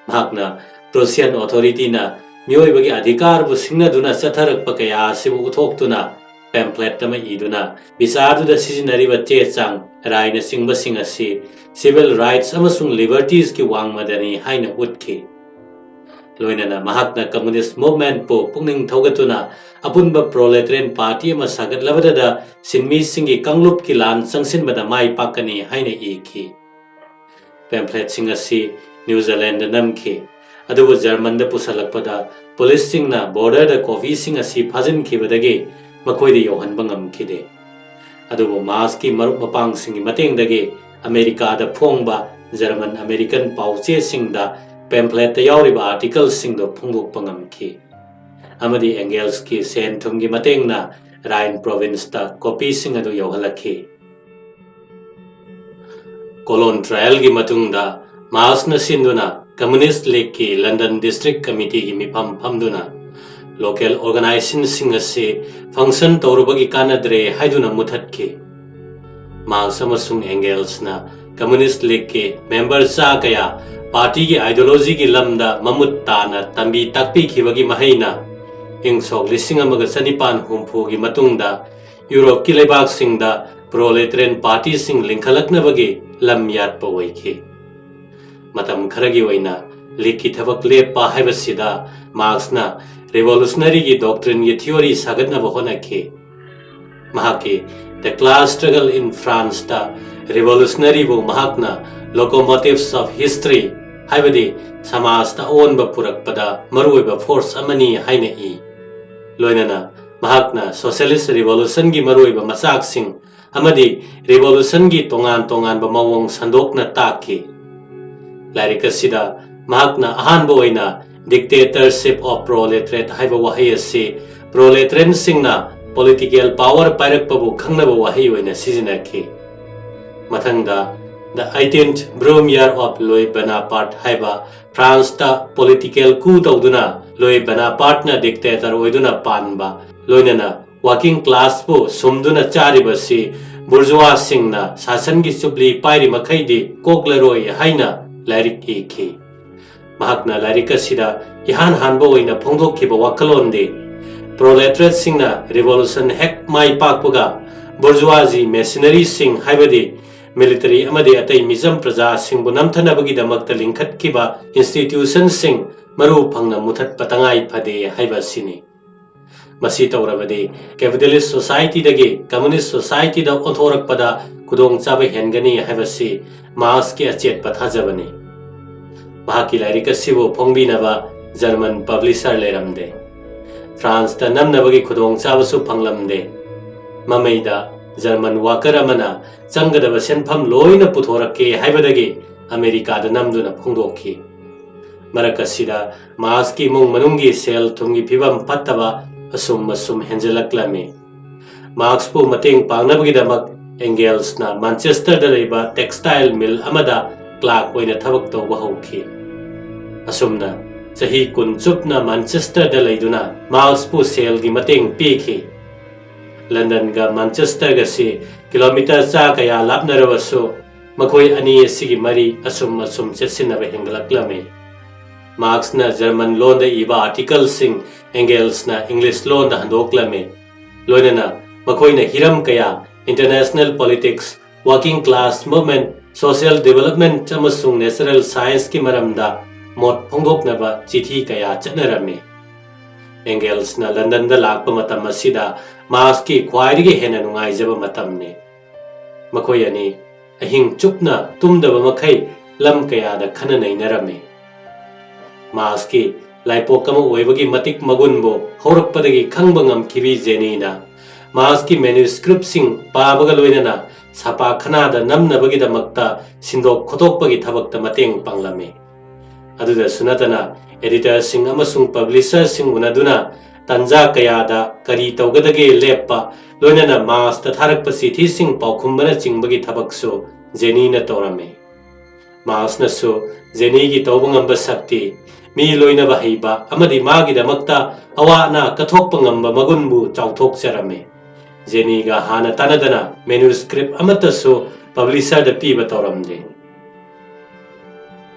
ꯃꯍꯥꯛꯅ ꯄ꯭ꯔꯨꯁꯤꯌꯟ ꯑꯣꯊꯣꯔꯤꯇꯤꯅ ꯃꯤꯑꯣꯏꯕꯒꯤ ꯑꯙꯤꯀꯥꯔꯕꯨ ꯁꯤꯡꯅꯗꯨꯅ ꯆꯠꯊꯔꯛꯄ ꯀꯌꯥ ꯑꯁꯤꯕꯨ ꯎꯠꯊꯣꯛꯇꯨꯅ ꯄꯦꯝꯐ꯭ꯂꯦꯠ ꯑꯃ ꯏꯗꯨꯅ ꯕꯤꯆꯥꯔꯗꯨꯗ ꯁꯤꯖꯤꯟꯅꯔꯤꯕ ꯆꯦ ꯆꯥꯡ, ꯔꯥꯏꯅꯆꯤꯡꯕꯁꯤꯡ ꯑꯁꯤ ꯁꯤꯚꯤꯜ ꯔꯥꯏꯠꯁ ꯑꯃꯁꯨꯡ ꯂꯤꯕꯔꯇꯤꯁꯀꯤ ꯋꯥꯡꯃꯗꯅꯤ ꯍꯥꯏꯅ ꯎꯠꯈꯤ꯫ ꯂꯣꯏꯅꯅ ꯃꯍꯥꯛꯅ ꯀꯝꯃꯨꯅꯤꯁ꯭ꯠ ꯃꯨꯚꯃꯦꯟꯠꯄꯨ ꯄꯨꯛꯅꯤꯡ ꯊꯧꯒꯠꯇꯨꯅ ꯑꯄꯨꯟꯕ ꯄ꯭ꯔꯣꯂꯦꯇꯔꯤꯌꯟ ꯄꯥꯔꯇꯤ ꯑꯃ ꯁꯥꯒꯠꯂꯕꯗꯗ ꯁꯤꯟꯃꯤꯁꯤꯡꯒꯤ ꯀꯥꯡꯂꯨꯞꯀꯤ ꯂꯥꯟ ꯆꯪꯁꯤꯟꯕꯗ ꯃꯥꯏ ꯄꯥꯛꯀꯅꯤ ꯍꯥꯏꯅ ꯏꯈꯤ꯫ ꯄꯦꯝꯐ꯭ꯂꯦꯠꯁꯤꯡ ꯑꯁꯤ ꯅ꯭ꯌꯨ ꯖꯤꯂꯦꯟꯗ ꯅꯝꯈꯤ, ꯑꯗꯨꯕꯨ ꯖꯔꯃꯟꯗ ꯄꯨꯁꯜꯂꯛꯄꯗ ꯄꯨꯂꯤꯁꯁꯤꯡꯅ ꯕꯣꯔꯗꯔꯗ ꯀꯣꯄꯤꯁꯤꯡ ꯑꯁꯤ ꯐꯥꯖꯤꯟꯈꯤꯕꯗꯒꯤ ꯃꯈꯣꯏꯗ ꯌꯧꯍꯟꯕ ꯉꯝꯈꯤꯗꯦ꯫ ꯑꯗꯨꯕꯨ ꯃꯥꯔꯛꯁꯀꯤ ꯃꯔꯨꯞ ꯃꯄꯥꯡꯁꯤꯡꯒꯤ ꯃꯇꯦꯡꯗꯒꯤ ꯑꯃꯦꯔꯤꯀꯥꯗ ꯐꯣꯡꯕ ꯖꯔꯃꯟ ꯑꯃꯦꯔꯤꯀꯟ ꯄꯥꯎꯆꯦꯁꯤꯡꯗ ꯄꯦꯝꯐ꯭ꯂꯦꯠꯇ ꯌꯥꯎꯔꯤꯕ ꯑꯥꯔꯇꯤꯀꯜꯁꯤꯡꯗꯨ ꯐꯣꯡꯗꯣꯛꯄ ꯉꯝꯈꯤ, ꯑꯃꯗꯤ ꯑꯦꯡꯒꯦꯜꯁꯀꯤ ꯁꯦꯟ ꯊꯨꯝꯒꯤ ꯃꯇꯦꯡꯅ ꯔꯥꯏꯟ ꯄ꯭ꯔꯣꯚꯤꯟꯁꯇ ꯀꯣꯄꯤꯁꯤꯡ ꯑꯗꯨ ꯌꯧꯍꯜꯂꯛꯈꯤ꯫ ꯀꯣꯂꯣꯟ ꯇ꯭ꯔꯥꯏꯌꯦꯜꯒꯤ ꯃꯇꯨꯡꯗ ꯃꯥꯔꯛꯁꯅ ꯁꯤꯟꯗꯨꯅ ꯀꯝꯃꯨꯅꯤꯁ꯭ꯠ ꯂꯤꯒꯀꯤ ꯂꯟꯗꯟ ꯗꯤꯁꯇ꯭ꯔꯤꯛ ꯀꯃꯤꯇꯤꯒꯤ ꯃꯤꯐꯝ ꯐꯝꯗꯨꯅ ꯂꯣꯀꯦꯜ ꯑꯣꯔꯒꯅꯥꯏꯖꯦꯁꯟꯁꯤꯡ ꯑꯁꯤ ꯐꯪꯁꯟ ꯇꯧꯔꯨꯕꯒꯤ ꯀꯥꯟꯅꯗ꯭ꯔꯦ ꯍꯥꯏꯗꯨꯅ ꯃꯨꯊꯠꯈꯤ꯫ ꯃꯥꯔꯛꯁ ꯑꯃꯁꯨꯡ ꯑꯦꯡꯒꯦꯜꯁꯅ ꯀꯝꯃꯨꯅꯤꯁ꯭ꯠ ꯂꯤꯒꯀꯤ ꯃꯦꯝꯕꯔ ꯆꯥ ꯀꯌꯥ ꯄꯥꯔꯇꯤꯒꯤ ꯑꯥꯏꯗꯤꯌꯣꯂꯣꯖꯤꯒꯤ ꯂꯝꯗ ꯃꯃꯨꯠ ꯇꯥꯅ ꯇꯝꯕꯤ ꯇꯥꯛꯄꯤꯈꯤꯕꯒꯤ ꯃꯍꯩꯅ ꯏꯪ ꯁꯣꯛ ꯂꯤꯁꯤꯡ ꯑꯃꯒ ꯆꯅꯤꯄꯥꯟ ꯍꯨꯝꯐꯨꯒꯤ ꯃꯇꯨꯡꯗ ꯌꯨꯔꯣꯞꯀꯤ ꯂꯩꯕꯥꯛꯁꯤꯡꯗ ꯄ꯭ꯔꯣꯂꯦꯇꯔꯤꯌꯟ ꯄꯥꯔꯇꯤꯁꯤꯡ ꯂꯤꯡꯈꯠꯂꯛꯅꯕꯒꯤ ꯂꯝ ꯌꯥꯠꯄ ꯑꯣꯏꯈꯤ꯫ ꯃꯇꯝ ꯈꯔꯒꯤ ꯑꯣꯏꯅ ꯂꯤꯛꯀꯤ ꯊꯕꯛ ꯂꯦꯞꯄ ꯍꯥꯏꯕꯁꯤꯗ ꯃꯥꯔꯛꯁꯅ ꯔꯤꯚꯣꯂꯨꯁꯅꯔꯤꯒꯤ ꯗꯣꯛꯇ꯭ꯔꯤꯟꯒꯤ ꯊꯤꯑꯣꯔꯤ ꯁꯥꯒꯠꯅꯕ ꯍꯣꯠꯅꯈꯤ꯫ ꯃꯍꯥꯛꯀꯤ The Class Struggle in Franceꯇ ꯔꯤꯚꯣꯂꯨꯁꯅꯔꯤꯕꯨ ꯃꯍꯥꯛꯅ Locomotives of History, ꯍꯥꯏꯕꯗꯤ ꯁꯃꯥꯖꯇ ꯑꯑꯣꯟꯕ ꯄꯨꯔꯛꯄꯗ ꯃꯔꯨꯑꯣꯏꯕ ꯐꯣꯔꯁ ꯑꯃꯅꯤ ꯍꯥꯏꯅ ꯏ꯫ ꯂꯣꯏꯅꯅ ꯃꯍꯥꯛꯅ ꯁꯣꯁꯤꯌꯦꯂꯤꯁ ꯔꯤꯚꯣꯂꯨꯁꯟꯒꯤ ꯃꯔꯨꯑꯣꯏꯕ ꯃꯆꯥꯛꯁꯤꯡ ꯑꯃꯗꯤ ꯔꯤꯚꯣꯂꯨꯁꯟꯒꯤ ꯇꯣꯉꯥꯟ ꯇꯣꯉꯥꯟꯕ ꯃꯑꯣꯡ ꯁꯟꯗꯣꯛꯅ ꯇꯥꯛꯈꯤ꯫ ꯂꯥꯏꯔꯤꯛ ꯑꯁꯤꯗ ꯃꯍꯥꯛꯅ ꯑꯍꯥꯟꯕ ꯑꯣꯏꯅ Dictatorship of Proletariat ꯍꯥꯏꯕ ꯋꯥꯍꯩ ꯑꯁꯤ ꯄ꯭ꯔꯣꯂꯦꯇꯔꯤꯌꯟꯁꯤꯡꯅ ꯄꯣꯂꯤꯇꯤꯀꯦꯜ ꯄꯥꯋꯔ ꯄꯥꯏꯔꯛꯄꯕꯨ ꯈꯪꯅꯕ ꯋꯥꯍꯩ ꯑꯣꯏꯅ ꯁꯤꯖꯤꯟꯅꯈꯤ꯫ ꯃꯊꯪꯗ The Eighteenth Brumaire of Louis Bonaparte ꯍꯥꯏꯕ ꯐ꯭ꯔꯥꯟꯁꯇ ꯄꯣꯂꯤꯇꯤꯀꯦꯜ ꯀꯨ ꯇꯧꯗꯨꯅ ꯂꯨꯏ ꯕꯅꯥꯄꯥꯔꯠꯅ ꯗꯤꯛꯇꯦꯇꯔ ꯑꯣꯏꯗꯨꯅ ꯄꯥꯟꯕ, ꯂꯣꯏꯅꯅ ꯋꯥꯔꯀꯤꯡ ꯀ꯭ꯂꯥꯁꯄꯨ ꯁꯨꯝꯗꯨꯅ ꯆꯥꯔꯤꯕꯁꯤ ꯕꯨꯔꯖꯨꯋꯥꯁꯤꯡꯅ ꯁꯥꯁꯟꯒꯤ ꯆꯨꯞꯂꯤ ꯄꯥꯏꯔꯤ ꯃꯈꯩꯗꯤ ꯀꯣꯛꯂꯔꯣꯏ ꯍꯥꯏꯅ ꯂꯥꯏꯔꯤꯛ ꯏꯈꯤ꯫ ꯃꯍꯥꯛꯅ ꯂꯥꯏꯔꯤꯛ ꯑꯁꯤꯗ ꯏꯍꯥꯟ ꯍꯥꯟꯕ ꯑꯣꯏꯅ ꯐꯣꯡꯗꯣꯛꯈꯤꯕ ꯋꯥꯈꯜꯂꯣꯟꯗꯤ ꯄ꯭ꯔꯣꯂꯦꯇꯔꯦꯠꯁꯤꯡꯅ ꯔꯤꯚꯣꯂꯨꯁꯟ ꯍꯦꯛ ꯃꯥꯏ ꯄꯥꯛꯄꯒ ꯕꯨꯔꯖꯨꯋꯥꯖꯤ ꯃꯦꯁꯤꯅꯔꯤꯁꯤꯡ, ꯍꯥꯏꯕꯗꯤ ꯃꯤꯂꯤꯇꯔꯤ ꯑꯃꯗꯤ ꯑꯇꯩ ꯃꯤꯆꯝ ꯄ꯭ꯔꯖꯥꯁꯤꯡꯕꯨ ꯅꯝꯊꯅꯕꯒꯤꯗꯃꯛꯇ ꯂꯤꯡꯈꯠꯈꯤꯕ ꯏꯟꯁꯇꯤꯇ꯭ꯌꯨꯁꯟꯁꯤꯡ ꯃꯔꯨ ꯐꯪꯅ ꯃꯨꯊꯠꯄ ꯇꯉꯥꯏ ꯐꯗꯦ ꯍꯥꯏꯕ ꯑꯁꯤꯅꯤ꯫ ꯃꯁꯤ ꯇꯧꯔꯕꯗꯤ ꯀꯦꯄꯤꯇꯦꯂꯤꯁ ꯁꯣꯁꯥꯏꯇꯤꯗꯒꯤ ꯀꯝꯃꯨꯅꯤꯁ ꯁꯣꯁꯥꯏꯇꯤꯗ ꯑꯣꯟꯊꯣꯔꯛꯄꯗ ꯈꯨꯗꯣꯡꯆꯥꯕ ꯍꯦꯟꯒꯅꯤ ꯍꯥꯏꯕꯁꯤ ꯃꯥꯔꯛꯁꯀꯤ ꯑꯆꯦꯠꯄ ꯊꯥꯖꯕꯅꯤ꯫ ꯃꯍꯥꯛꯀꯤ ꯂꯥꯏꯔꯤꯛ ꯑꯁꯤꯕꯨ ꯐꯣꯡꯕꯤꯅꯕ ꯖꯔꯃꯟ ꯄꯕ꯭ꯂꯤꯁꯔ ꯂꯩꯔꯝꯗꯦ꯫ ꯐ꯭ꯔꯥꯟꯁꯇ ꯅꯝꯅꯕꯒꯤ ꯈꯨꯗꯣꯡꯆꯥꯕꯁꯨ ꯐꯪꯂꯝꯗꯦ꯫ ꯃꯃꯩꯗ ꯖꯔꯃꯟ ꯋꯥꯀꯔ ꯑꯃꯅ ꯆꯪꯒꯗꯕ ꯁꯦꯟꯐꯝ ꯂꯣꯏꯅ ꯄꯨꯊꯣꯔꯛꯀꯦ ꯍꯥꯏꯕꯗꯒꯤ ꯑꯃꯦꯔꯤꯀꯥꯗ ꯅꯝꯗꯨꯅ ꯐꯣꯡꯗꯣꯛꯈꯤ꯫ ꯃꯔꯛ ꯑꯁꯤꯗ ꯃꯥꯔꯛꯁꯀꯤ ꯏꯃꯨꯡ ꯃꯅꯨꯡꯒꯤ ꯁꯦꯜ ꯊꯨꯝꯒꯤ ꯐꯤꯕꯝ ꯐꯠꯇꯕ ꯑꯁꯨꯝ ꯑꯁꯨꯝ ꯍꯦꯟꯖꯜꯂꯛꯂꯝꯃꯤ꯫ ꯃꯥꯔꯛꯁꯄꯨ ꯃꯇꯦꯡ ꯄꯥꯡꯅꯕꯒꯤꯗꯃꯛ ꯑꯦꯡꯒꯦꯜꯁꯅ ꯃꯥꯟꯆꯦꯁꯇꯔꯗ ꯂꯩꯕ ꯇꯦꯛꯁꯇꯥꯏꯜ ꯃꯤꯜ ꯑꯃꯗ ꯀ꯭ꯂꯥꯔꯛ ꯑꯣꯏꯅ ꯊꯕꯛ ꯇꯧꯕ ꯍꯧꯈꯤ꯫ ꯑꯁꯨꯝꯅ ꯆꯍꯤ ꯀꯨꯟ ꯆꯨꯞꯅ ꯃꯥꯟꯆꯦꯁꯇꯔꯗ ꯂꯩꯗꯨꯅ ꯃꯥꯔꯛꯁꯄꯨ ꯁꯦꯜꯒꯤ ꯃꯇꯦꯡ ꯄꯤꯈꯤ꯫ ꯂꯟꯗꯟꯒ ꯃꯥꯟꯆꯦꯁꯇꯔꯒꯁꯤ ꯀꯤꯂꯣꯃꯤꯇꯔ ꯆꯥ ꯀꯌꯥ ꯂꯥꯞꯅꯔꯕꯁꯨ, ꯃꯈꯣꯏ ꯑꯅꯤ ꯑꯁꯤꯒꯤ ꯃꯔꯤ ꯑꯁꯨꯝ ꯑꯁꯨꯝ ꯆꯦꯠꯁꯤꯟꯅꯕ ꯍꯦꯟꯒꯠꯂꯛꯂꯝꯃꯤ꯫ ꯃꯥꯔꯛꯁꯅ ꯖꯔꯃꯟ ꯂꯣꯟꯗ ꯏꯕ ꯑꯥꯔꯇꯤꯀꯜꯁꯤꯡ ꯑꯦꯡꯒꯦꯜꯁꯅ ꯏꯪꯂꯤꯁ ꯂꯣꯟꯗ ꯍꯟꯗꯣꯛꯂꯝꯃꯤ꯫ ꯂꯣꯏꯅꯅ ꯃꯈꯣꯏꯅ ꯍꯤꯔꯝ ꯀꯌꯥ, international politics, working class movement, social development ꯑꯃꯁꯨꯡ natural scienceꯀꯤ ꯃꯔꯝꯗ ꯃꯣꯠ ꯐꯣꯡꯗꯣꯛꯅꯕ ꯆꯤꯊꯤ ꯀꯌꯥ ꯆꯠꯅꯔꯝꯃꯤ꯫ ꯑꯦꯡꯒꯦꯜꯁꯅ ꯂꯟꯗꯟꯗ ꯂꯥꯛꯄ ꯃꯇꯝ ꯑꯁꯤꯗ ꯃꯥꯔꯛꯁꯀꯤ ꯈ꯭ꯋꯥꯏꯗꯒꯤ ꯍꯦꯟꯅ ꯅꯨꯡꯉꯥꯏꯖꯕ ꯃꯇꯝꯅꯤ꯫ ꯃꯈꯣꯏ ꯑꯅꯤ ꯑꯍꯤꯡ ꯆꯨꯞꯅ ꯇꯨꯝꯗꯕ ꯃꯈꯩ ꯂꯝ ꯀꯌꯥꯗ ꯈꯟꯅ ꯅꯩꯅꯔꯝꯃꯤ꯫ ꯃꯥꯔꯛꯁꯀꯤ ꯂꯥꯏꯄꯣꯛ ꯑꯃ ꯑꯣꯏꯕꯒꯤ ꯃꯇꯤꯛ ꯃꯒꯨꯟꯕꯨ ꯍꯧꯔꯛꯄꯗꯒꯤ ꯈꯪꯕ ꯉꯝꯈꯤꯕꯤ ꯖꯦꯅꯤꯅ ꯃꯥꯔꯛꯁꯀꯤ ꯃꯦꯅꯨꯁꯀ꯭ꯔꯤꯞꯁꯤꯡ ꯄꯥꯕꯒ ꯂꯣꯏꯅꯅ ꯁꯥꯄꯥꯈꯥꯅꯥꯗ ꯅꯝꯅꯕꯒꯤꯗꯃꯛꯇ ꯁꯤꯟꯗꯣꯛ ꯈꯣꯠꯇꯣꯛꯄꯒꯤ ꯊꯕꯛꯇ ꯃꯇꯦꯡ ꯄꯥꯡꯂꯝꯃꯤ꯫ ꯑꯗꯨꯗꯁꯨ ꯅꯠꯇꯅ ꯑꯦꯗꯤꯇꯔꯁꯤꯡ ꯑꯃꯁꯨꯡ ꯄꯕ꯭ꯂꯤꯁꯔꯁꯤꯡ ꯎꯅꯗꯨꯅ ꯇꯟꯖꯥ ꯀꯌꯥꯗ ꯀꯔꯤ ꯇꯧꯒꯗꯒꯦ ꯂꯦꯞꯄ, ꯂꯣꯏꯅꯅ ꯃꯥꯔꯛꯁꯇ ꯊꯥꯔꯛꯄ ꯆꯤꯊꯤꯁꯤꯡ ꯄꯥꯎꯈꯨꯝꯕꯅꯆꯤꯡꯕꯒꯤ ꯊꯕꯛꯁꯨ ꯖꯦꯅꯤꯅ ꯇꯧꯔꯝꯃꯤ꯫ ꯃꯥꯔꯛꯁꯅꯁꯨ ꯖꯦꯅꯤꯒꯤ ꯇꯧꯕ ꯉꯝꯕ ꯁꯛꯇꯤ, ꯃꯤ ꯂꯣꯏꯅꯕ ꯍꯩꯕ ꯑꯃꯗꯤ ꯃꯥꯒꯤꯗꯃꯛꯇ ꯑꯋꯥ ꯑꯅꯥ ꯀꯠꯊꯣꯛꯄ ꯉꯝꯕ ꯃꯒꯨꯟꯕꯨ ꯆꯥꯎꯊꯣꯛꯆꯔꯝꯃꯤ꯫ ꯖꯦꯅꯤꯒ ꯍꯥꯟꯅ ꯇꯥꯟꯅꯗꯅ ꯃꯦꯅꯨꯁꯀ꯭ꯔꯤꯞ ꯑꯃꯠꯇꯁꯨ ꯄꯕ꯭ꯂꯤꯁꯔꯗ ꯄꯤꯕ ꯇꯧꯔꯝꯗꯦ꯫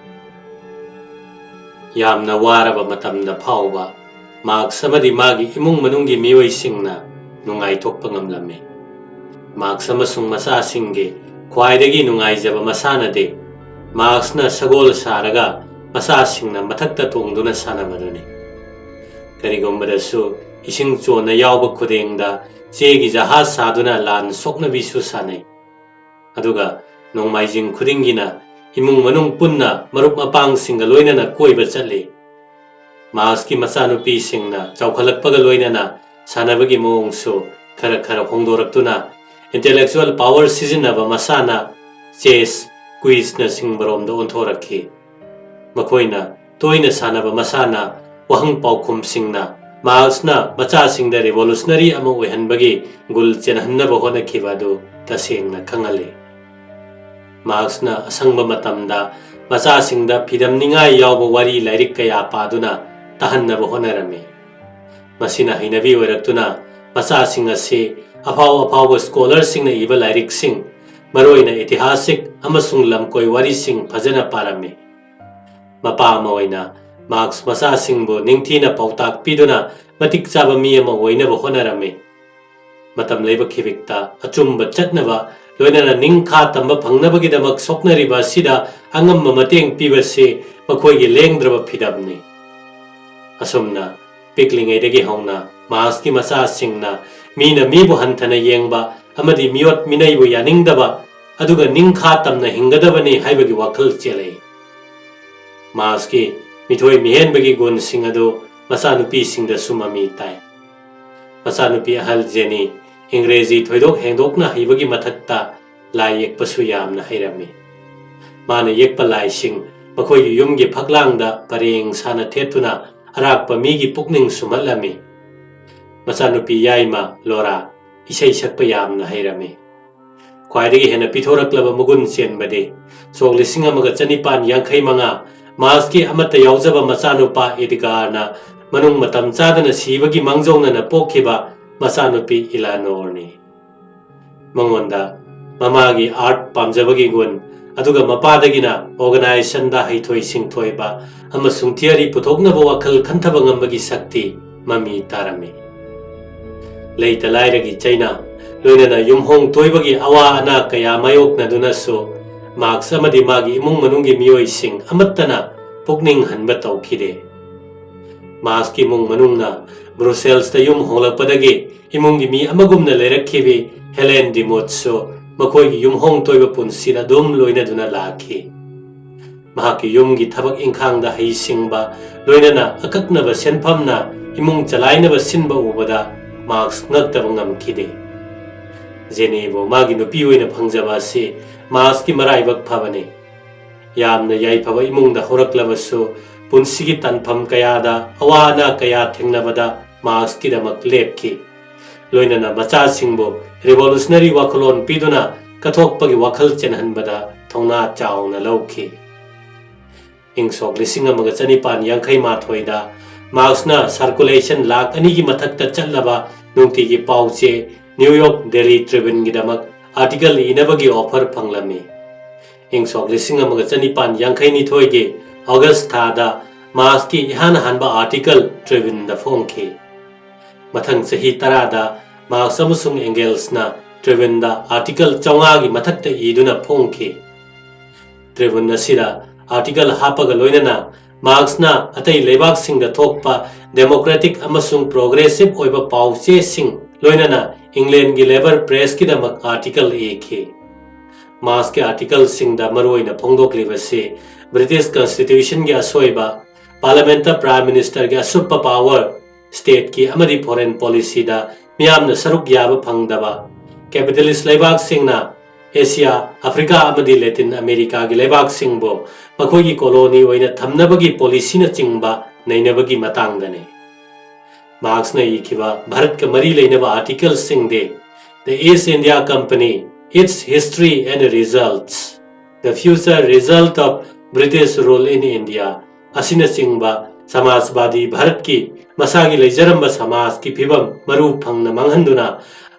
ꯌꯥꯝꯅ ꯋꯥꯔꯕ ꯃꯇꯝꯗ ꯐꯥꯎꯕ ꯃꯥꯔꯛꯁ ꯑꯃꯗꯤ ꯃꯥꯒꯤ ꯏꯃꯨꯡ ꯃꯅꯨꯡꯒꯤ ꯃꯤꯑꯣꯏꯁꯤꯡꯅ ꯅꯨꯡꯉꯥꯏꯊꯣꯛꯄ ꯉꯝꯂꯝꯃꯤ꯫ ꯃꯥꯔꯛꯁ ꯑꯃꯁꯨꯡ ꯃꯆꯥꯁꯤꯡꯒꯤ ꯈ꯭ꯋꯥꯏꯗꯒꯤ ꯅꯨꯡꯉꯥꯏꯖꯕ ꯃꯁꯥꯟꯅꯗꯤ ꯃꯥꯔꯛꯁꯅ ꯁꯒꯣꯜ ꯁꯥꯔꯒ ꯃꯆꯥꯁꯤꯡꯅ ꯃꯊꯛꯇ ꯇꯣꯡꯗꯨꯅ ꯁꯥꯟꯅꯕꯗꯨꯅꯤ꯫ ꯀꯔꯤꯒꯨꯝꯕꯗꯁꯨ ꯏꯁꯤꯡ ꯆꯣꯟꯅ ꯌꯥꯎꯕ ꯈꯨꯗꯦꯡꯗ ꯆꯦꯒꯤ ꯖꯍꯥꯖ ꯁꯥꯗꯨꯅ ꯂꯥꯟ ꯁꯣꯛꯅꯕꯤꯁꯨ ꯁꯥꯟꯅꯩ꯫ ꯑꯗꯨꯒ ꯅꯣꯡꯃꯥꯏꯖꯤꯡ ꯈꯨꯗꯤꯡꯒꯤꯅ ꯏꯃꯨꯡ ꯃꯅꯨꯡ ꯄꯨꯟꯅ ꯃꯔꯨꯞ ꯃꯄꯥꯡꯁꯤꯡꯒ ꯂꯣꯏꯅꯅ ꯀꯣꯏꯕ ꯆꯠꯂꯤ꯫ ꯃꯥꯔꯛꯁꯀꯤ ꯃꯆꯥꯅꯨꯄꯤꯁꯤꯡꯅ ꯆꯥꯎꯈꯠꯂꯛꯄꯒ ꯂꯣꯏꯅꯅ ꯁꯥꯟꯅꯕꯒꯤ ꯃꯑꯣꯡꯁꯨ ꯈꯔ ꯈꯔ ꯍꯣꯡꯗꯣꯔꯛꯇꯨꯅ intellectual power ꯁꯤꯖꯤꯟꯅꯕ ꯃꯁꯥꯟꯅ ꯆꯦꯁ, ꯀ꯭ꯋꯤꯖꯅꯆꯤꯡꯕꯔꯣꯝꯗ ꯑꯣꯟꯊꯣꯔꯛꯈꯤ꯫ ꯃꯈꯣꯏꯅ ꯇꯣꯏꯅ ꯁꯥꯟꯅꯕ ꯃꯁꯥꯟꯅ ꯋꯥꯍꯪ ꯄꯥꯎꯈꯨꯝꯁꯤꯡꯅ ꯃꯥꯔꯛꯁꯅ ꯃꯆꯥꯁꯤꯡꯗ revolutionary ꯑꯃ ꯑꯣꯏꯍꯟꯕꯒꯤ ꯒꯨꯜ ꯆꯦꯟꯍꯟꯅꯕ ꯍꯣꯠꯅꯈꯤꯕ ꯑꯗꯨ ꯇꯁꯦꯡꯅ ꯈꯪꯍꯜꯂꯤ꯫ ꯃꯥꯔꯛꯁꯅ ꯑꯁꯪꯕ ꯃꯇꯝꯗ ꯃꯆꯥꯁꯤꯡꯗ ꯐꯤꯗꯝꯅꯤꯡꯉꯥꯏ ꯌꯥꯎꯕ ꯋꯥꯔꯤ ꯂꯥꯏꯔꯤꯛ ꯀꯌꯥ ꯄꯥꯗꯨꯅ ꯇꯥꯍꯟꯅꯕ ꯍꯣꯠꯅꯔꯝꯃꯤ꯫ ꯃꯁꯤꯅ ꯍꯩꯅꯕꯤ ꯑꯣꯏꯔꯛꯇꯨꯅ ꯃꯆꯥꯁꯤꯡ ꯑꯁꯤ ꯑꯐꯥꯎ ꯑꯐꯥꯎꯕ ꯁ꯭ꯀꯣꯂꯔꯁꯤꯡꯅ ꯏꯕ ꯂꯥꯏꯔꯤꯛꯁꯤꯡ, ꯃꯔꯨꯑꯣꯏꯅ ꯏꯇꯤꯍꯥꯁꯤꯛ ꯑꯃꯁꯨꯡ ꯂꯝꯀꯣꯏ ꯋꯥꯔꯤꯁꯤꯡ ꯐꯖꯅ ꯄꯥꯔꯝꯃꯤ꯫ ꯃꯄꯥ ꯑꯃ ꯑꯣꯏꯅ ꯃꯥꯔꯛꯁ ꯃꯆꯥꯁꯤꯡꯕꯨ ꯅꯤꯡꯊꯤꯅ ꯄꯥꯎꯇꯥꯛ ꯄꯤꯗꯨꯅ ꯃꯇꯤꯛ ꯆꯥꯕ ꯃꯤ ꯑꯃ ꯑꯣꯏꯅꯕ ꯍꯣꯠꯅꯔꯝꯃꯤ꯫ ꯃꯇꯝ ꯂꯩꯕ ꯈꯤꯕꯤꯛꯇ ꯑꯆꯨꯝꯕ ꯆꯠꯅꯕ, ꯂꯣꯏꯅꯅ ꯅꯤꯡꯈꯥ ꯇꯝꯕ ꯐꯪꯅꯕꯒꯤꯗꯃꯛ ꯁꯣꯛꯅꯔꯤꯕ ꯑꯁꯤꯗ ꯑꯉꯝꯕ ꯃꯇꯦꯡ ꯄꯤꯕꯁꯤ ꯃꯈꯣꯏꯒꯤ ꯂꯦꯡꯗ꯭ꯔꯕ ꯐꯤꯗꯝꯅꯤ꯫ ꯑꯁꯨꯝꯅ ꯄꯤꯛꯂꯤꯉꯩꯗꯒꯤ ꯍꯧꯅ ꯃꯥꯔꯛꯁꯀꯤ ꯃꯆꯥꯁꯤꯡꯅ ꯃꯤꯅ ꯃꯤꯕꯨ ꯍꯟꯊꯅ ꯌꯦꯡꯕ ꯑꯃꯗꯤ ꯃꯤꯑꯣꯠ ꯃꯤꯅꯩꯕꯨ ꯌꯥꯅꯤꯡꯗꯕ, ꯑꯗꯨꯒ ꯅꯤꯡꯈꯥ ꯇꯝꯅ ꯍꯤꯡꯒꯗꯕꯅꯤ ꯍꯥꯏꯕꯒꯤ ꯋꯥꯈꯜ ꯆꯦꯜꯂꯛꯏ꯫ ꯃꯥꯔꯛꯁꯀꯤ ꯃꯤꯊꯣꯏ ꯃꯤꯍꯦꯟꯕꯒꯤ ꯒꯨꯟꯁꯤꯡ ꯑꯗꯨ ꯃꯆꯥꯅꯨꯄꯤꯁꯤꯡꯗꯁꯨ ꯃꯃꯤ ꯇꯥꯏ꯫ ꯃꯆꯥꯅꯨꯄꯤ ꯑꯍꯜ ꯖꯦꯅꯤ ꯏꯪꯒ꯭ꯔꯦꯖꯤ ꯊꯣꯏꯗꯣꯛ ꯍꯦꯟꯗꯣꯛꯅ ꯍꯩꯕꯒꯤ ꯃꯊꯛꯇ ꯂꯥꯏ ꯌꯦꯛꯄꯁꯨ ꯌꯥꯝꯅ ꯍꯩꯔꯝꯃꯤ꯫ ꯃꯥꯅ ꯌꯦꯛꯄ ꯂꯥꯏꯁꯤꯡ ꯃꯈꯣꯏꯒꯤ ꯌꯨꯝꯒꯤ ꯐꯛꯂꯥꯡꯗ ꯄꯔꯦꯡ ꯁꯥꯅ ꯊꯦꯠꯇꯨꯅ ꯑꯔꯥꯛꯄ ꯃꯤꯒꯤ ꯄꯨꯛꯅꯤꯡ ꯁꯨꯝꯍꯠꯂꯝꯃꯤ꯫ ꯃꯆꯥꯅꯨꯄꯤ ꯌꯥꯏꯃ ꯂꯣꯔꯥ ꯏꯁꯩ ꯁꯛꯄ ꯌꯥꯝꯅ ꯍꯩꯔꯝꯃꯤ꯫ ꯈ꯭ꯋꯥꯏꯗꯒꯤ ꯍꯦꯟꯅ ꯄꯤꯊꯣꯔꯛꯂꯕ ꯃꯒꯨꯟ ꯆꯦꯟꯕꯗꯤ ꯁꯣꯛ ꯂꯤꯁꯤꯡ ꯑꯃꯒ ꯆꯅꯤꯄꯥꯟ ꯌꯥꯡꯈꯩ ꯃꯉꯥ ꯃꯥꯔꯛꯁꯀꯤ ꯑꯃꯠꯇ ꯌꯥꯎꯖꯕ ꯃꯆꯥꯅꯨꯄꯥ ꯏꯗꯒꯥꯔꯅ ꯃꯅꯨꯡ ꯃꯇꯝ ꯆꯥꯗꯅ ꯁꯤꯕꯒꯤ ꯃꯥꯡꯖꯧꯅꯅ ꯄꯣꯛꯈꯤꯕ ꯃꯆꯥꯅꯨꯄꯤ ꯏꯂꯥꯅꯣꯔꯅꯤ꯫ ꯃꯉꯣꯟꯗ ꯃꯃꯥꯒꯤ ꯑꯥꯔꯠ ꯄꯥꯝꯖꯕꯒꯤ ꯒꯨꯟ, ꯑꯗꯨꯒ ꯃꯄꯥꯗꯒꯤꯅ ꯑꯣꯔꯒꯅꯥꯏꯖꯦꯁꯟꯗ ꯍꯩꯊꯣꯏ ꯁꯤꯡꯊꯣꯏꯕ ꯑꯃꯁꯨꯡ ꯊꯤꯌꯔꯤ ꯄꯨꯊꯣꯛꯅꯕ ꯋꯥꯈꯜ ꯈꯟꯊꯕ ꯉꯝꯕꯒꯤ ꯁꯛꯇꯤ ꯃꯃꯤ ꯇꯥꯔꯝꯃꯤ꯫ ꯂꯩꯇ ꯂꯥꯏꯔꯒꯤ ꯆꯩꯅꯥ, ꯂꯣꯏꯅꯅ ꯌꯨꯝꯍꯣꯡ ꯇꯣꯏꯕꯒꯤ ꯑꯋꯥ ꯑꯅꯥ ꯀꯌꯥ ꯃꯥꯌꯣꯛꯅꯗꯨꯅꯁꯨ ꯃꯥꯔꯛꯁ ꯑꯃꯗꯤ ꯃꯥꯒꯤ ꯏꯃꯨꯡ ꯃꯅꯨꯡꯒꯤ ꯃꯤꯑꯣꯏꯁꯤꯡ ꯑꯃꯠꯇꯅ ꯄꯨꯛꯅꯤꯡ ꯍꯟꯕ ꯇꯧꯈꯤꯗꯦ꯫ ꯃꯥꯔꯛꯁꯀꯤ ꯏꯃꯨꯡ ꯃꯅꯨꯡꯅ ꯕ꯭ꯔꯨꯁꯦꯜꯁꯇ ꯌꯨꯝ ꯍꯣꯡꯂꯛꯄꯗꯒꯤ ꯏꯃꯨꯡꯒꯤ ꯃꯤ ꯑꯃꯒꯨꯝꯅ ꯂꯩꯔꯛꯈꯤꯕꯤ ꯍꯦꯂꯦꯟ ꯗꯤꯃꯣꯠꯁꯨ ꯃꯈꯣꯏꯒꯤ ꯌꯨꯝꯍꯣꯡ ꯇꯣꯏꯕ ꯄꯨꯟꯁꯤꯗ ꯑꯗꯨꯝ ꯂꯣꯏꯅꯗꯨꯅ ꯂꯥꯛꯈꯤ꯫ ꯃꯍꯥꯛꯀꯤ ꯌꯨꯝꯒꯤ ꯊꯕꯛ ꯏꯪꯈꯥꯡꯗ ꯍꯩꯁꯤꯡꯕ, ꯂꯣꯏꯅꯅ ꯑꯀꯛꯅꯕ ꯁꯦꯟꯐꯝꯅ ꯏꯃꯨꯡ ꯆꯂꯥꯏꯅꯕ ꯁꯤꯟꯕ ꯎꯕꯗ ꯃꯥꯔꯛꯁ ꯉꯛꯇꯕ ꯉꯝꯈꯤꯗꯦ꯫ ꯖꯦꯅꯤꯕꯨ ꯃꯥꯒꯤ ꯅꯨꯄꯤ ꯑꯣꯏꯅ ꯐꯪꯖꯕ ꯑꯁꯤ ꯃꯥꯔꯛꯁꯀꯤ ꯃꯔꯥꯏꯕꯛ ꯐꯕꯅꯤ꯫ ꯌꯥꯝꯅ ꯌꯥꯏꯐꯕ ꯏꯃꯨꯡꯗ ꯍꯧꯔꯛꯂꯕꯁꯨ, ꯄꯨꯟꯁꯤꯒꯤ ꯇꯥꯟꯐꯝ ꯀꯌꯥꯗ ꯑꯋꯥ ꯑꯅꯥ ꯀꯌꯥ ꯊꯦꯡꯅꯕꯗ ꯃꯥꯔꯛꯁꯀꯤꯗꯃꯛ ꯂꯦꯞꯈꯤ꯫ ꯂꯣꯏꯅꯅ ꯃꯆꯥꯁꯤꯡꯕꯨ ꯔꯤꯚꯣꯂꯨꯁꯅꯔꯤ ꯋꯥꯈꯜꯂꯣꯟ ꯄꯤꯗꯨꯅ ꯀꯠꯊꯣꯛꯄꯒꯤ ꯋꯥꯈꯜ ꯆꯦꯟꯍꯟꯕꯗ ꯊꯧꯅꯥ ꯆꯥꯎꯅ ꯂꯧꯈꯤ꯫ ꯏꯪ ꯁꯣꯛ ꯂꯤꯁꯤꯡ ꯑꯃꯒ ꯆꯅꯤꯄꯥꯟ ꯌꯥꯡꯈꯩ ꯃꯥꯊꯣꯏꯗ ꯃꯥꯔꯛꯁꯅ ꯁꯥꯔꯀꯨꯂꯦꯁꯟ ꯂꯥꯛ ꯑꯅꯤꯒꯤ ꯃꯊꯛꯇ ꯆꯠꯂꯕ ꯅꯨꯡꯇꯤꯒꯤ ꯄꯥꯎ ꯆꯦ ꯅ꯭ꯌꯨ ꯌꯣꯔꯛ ꯗꯦꯂꯤ ꯇ꯭ꯔꯤꯕ꯭ꯌꯨꯟꯒꯤꯗꯃꯛ ꯑꯥꯔꯇꯤꯀꯜ ꯏꯅꯕꯒꯤ ꯑꯣꯐꯔ ꯐꯪꯂꯝꯃꯤ꯫ ꯏꯪ ꯁꯣꯛ ꯂꯤꯁꯤꯡ ꯑꯃꯒ ꯆꯅꯤꯄꯥꯟ ꯌꯥꯡꯈꯩ ꯅꯤꯊꯣꯏꯒꯤ ꯑꯣꯒꯁ ꯊꯥꯗ ꯃꯥꯔꯛꯁꯀꯤ ꯏꯍꯥꯟ ꯍꯥꯟꯕ ꯑꯥꯔꯇꯤꯀꯜ ꯇ꯭ꯔꯤꯕ꯭ꯌꯨꯟꯗ ꯐꯣꯡꯈꯤ꯫ ꯃꯊꯪ ꯆꯍꯤ ꯇꯔꯥꯗ ꯃꯥꯔꯛꯁ ꯑꯃꯁꯨꯡ ꯑꯦꯡꯒꯦꯜꯁꯅ ꯇ꯭ꯔꯤꯕ꯭ꯌꯨꯟꯗ ꯑꯥꯔꯇꯤꯀꯜ ꯆꯥꯝꯃꯉꯥꯒꯤ ꯃꯊꯛꯇ ꯏꯗꯨꯅ ꯐꯣꯡꯈꯤ꯫ ꯇ꯭ꯔꯤꯕ꯭ꯌꯨꯟ ꯑꯁꯤꯗ ꯑꯥꯔꯇꯤꯀꯜ ꯍꯥꯞꯄꯒ ꯂꯣꯏꯅꯅ ꯃꯥꯔꯛꯁꯅ ꯑꯇꯩ ꯂꯩꯕꯥꯛꯁꯤꯡꯗ ꯊꯣꯛꯄ ꯗꯦꯃꯣꯀ꯭ꯔꯦꯇꯤꯛ ꯑꯃꯁꯨꯡ ꯄ꯭ꯔꯣꯒ꯭ꯔꯦꯁꯤꯚ ꯑꯣꯏꯕ ꯄꯥꯎ ꯆꯦꯁꯤꯡ, ꯂꯣꯏꯅꯅ ꯏꯪꯂꯦꯟꯒꯤ ꯂꯦꯕꯔ ꯄ꯭ꯔꯦꯁꯀꯤꯗꯃꯛ ꯑꯥꯔꯇꯤꯀꯜ ꯏꯈꯤ꯫ ꯃꯥꯔꯛꯁꯀꯤ ꯑꯥꯔꯇꯤꯀꯜꯁꯤꯡꯗ ꯃꯔꯨꯑꯣꯏꯅ ꯐꯣꯡꯗꯣꯛꯂꯤꯕꯁꯤ ꯕ꯭ꯔꯤꯇꯤꯁ ꯀꯟꯁꯇꯤꯇ꯭ꯌꯨꯁꯟꯒꯤ ꯑꯁꯣꯏꯕ, ꯄꯥꯔꯂꯤꯌꯥꯃꯦꯟꯠꯇ ꯄ꯭ꯔꯥꯏꯝ ꯃꯤꯅꯤꯁꯇꯔꯒꯤ ꯑꯁꯨꯞꯄ ꯄꯥꯋꯔ, ꯁ꯭ꯇꯦꯠꯀꯤ ꯑꯃꯗꯤ ꯐꯣꯔꯦꯟ ꯄꯣꯂꯤꯁꯤꯗ ꯃꯤꯌꯥꯝꯅ ꯁꯔꯨꯛ ꯌꯥꯕ ꯐꯪꯗꯕ, ꯀꯦꯄꯤꯇꯦꯂꯤꯁ ꯂꯩꯕꯥꯛꯁꯤꯡꯅ ꯑꯦꯁꯤꯌꯥ, ꯑꯐ꯭ꯔꯤꯀꯥ ꯑꯃꯗꯤ ꯂꯦꯇꯤꯟ ꯑꯃꯦꯔꯤꯀꯥꯒꯤ ꯂꯩꯕꯥꯛꯁꯤꯡꯕꯨ ꯃꯈꯣꯏꯒꯤ ꯀꯣꯂꯣꯅꯤ ꯑꯣꯏꯅ ꯊꯝꯅꯕꯒꯤ ꯄꯣꯂꯤꯁꯤꯅꯆꯤꯡꯕ ꯅꯩꯅꯕꯒꯤ ꯃꯇꯥꯡꯗꯅꯤ꯫ ꯃꯥꯔꯛꯁꯅ ꯏꯈꯤꯕ ꯚꯥꯔꯠꯀ ꯃꯔꯤ ꯂꯩꯅꯕ ꯑꯥꯔꯇꯤꯀꯜꯁꯤꯡꯗꯤ The East India Company, Its History and Results, The Future Result of British Rule in India ꯑꯁꯤꯅꯆꯤꯡꯕ ꯁꯃꯥꯖꯕꯥꯗꯤ ꯚꯥꯔꯠꯀꯤ ꯃꯁꯥꯒꯤ ꯂꯩꯖꯔꯝꯕ ꯁꯃꯥꯖꯀꯤ ꯐꯤꯕꯝ ꯃꯔꯨ ꯐꯪꯅ ꯃꯥꯡꯍꯟꯗꯨꯅ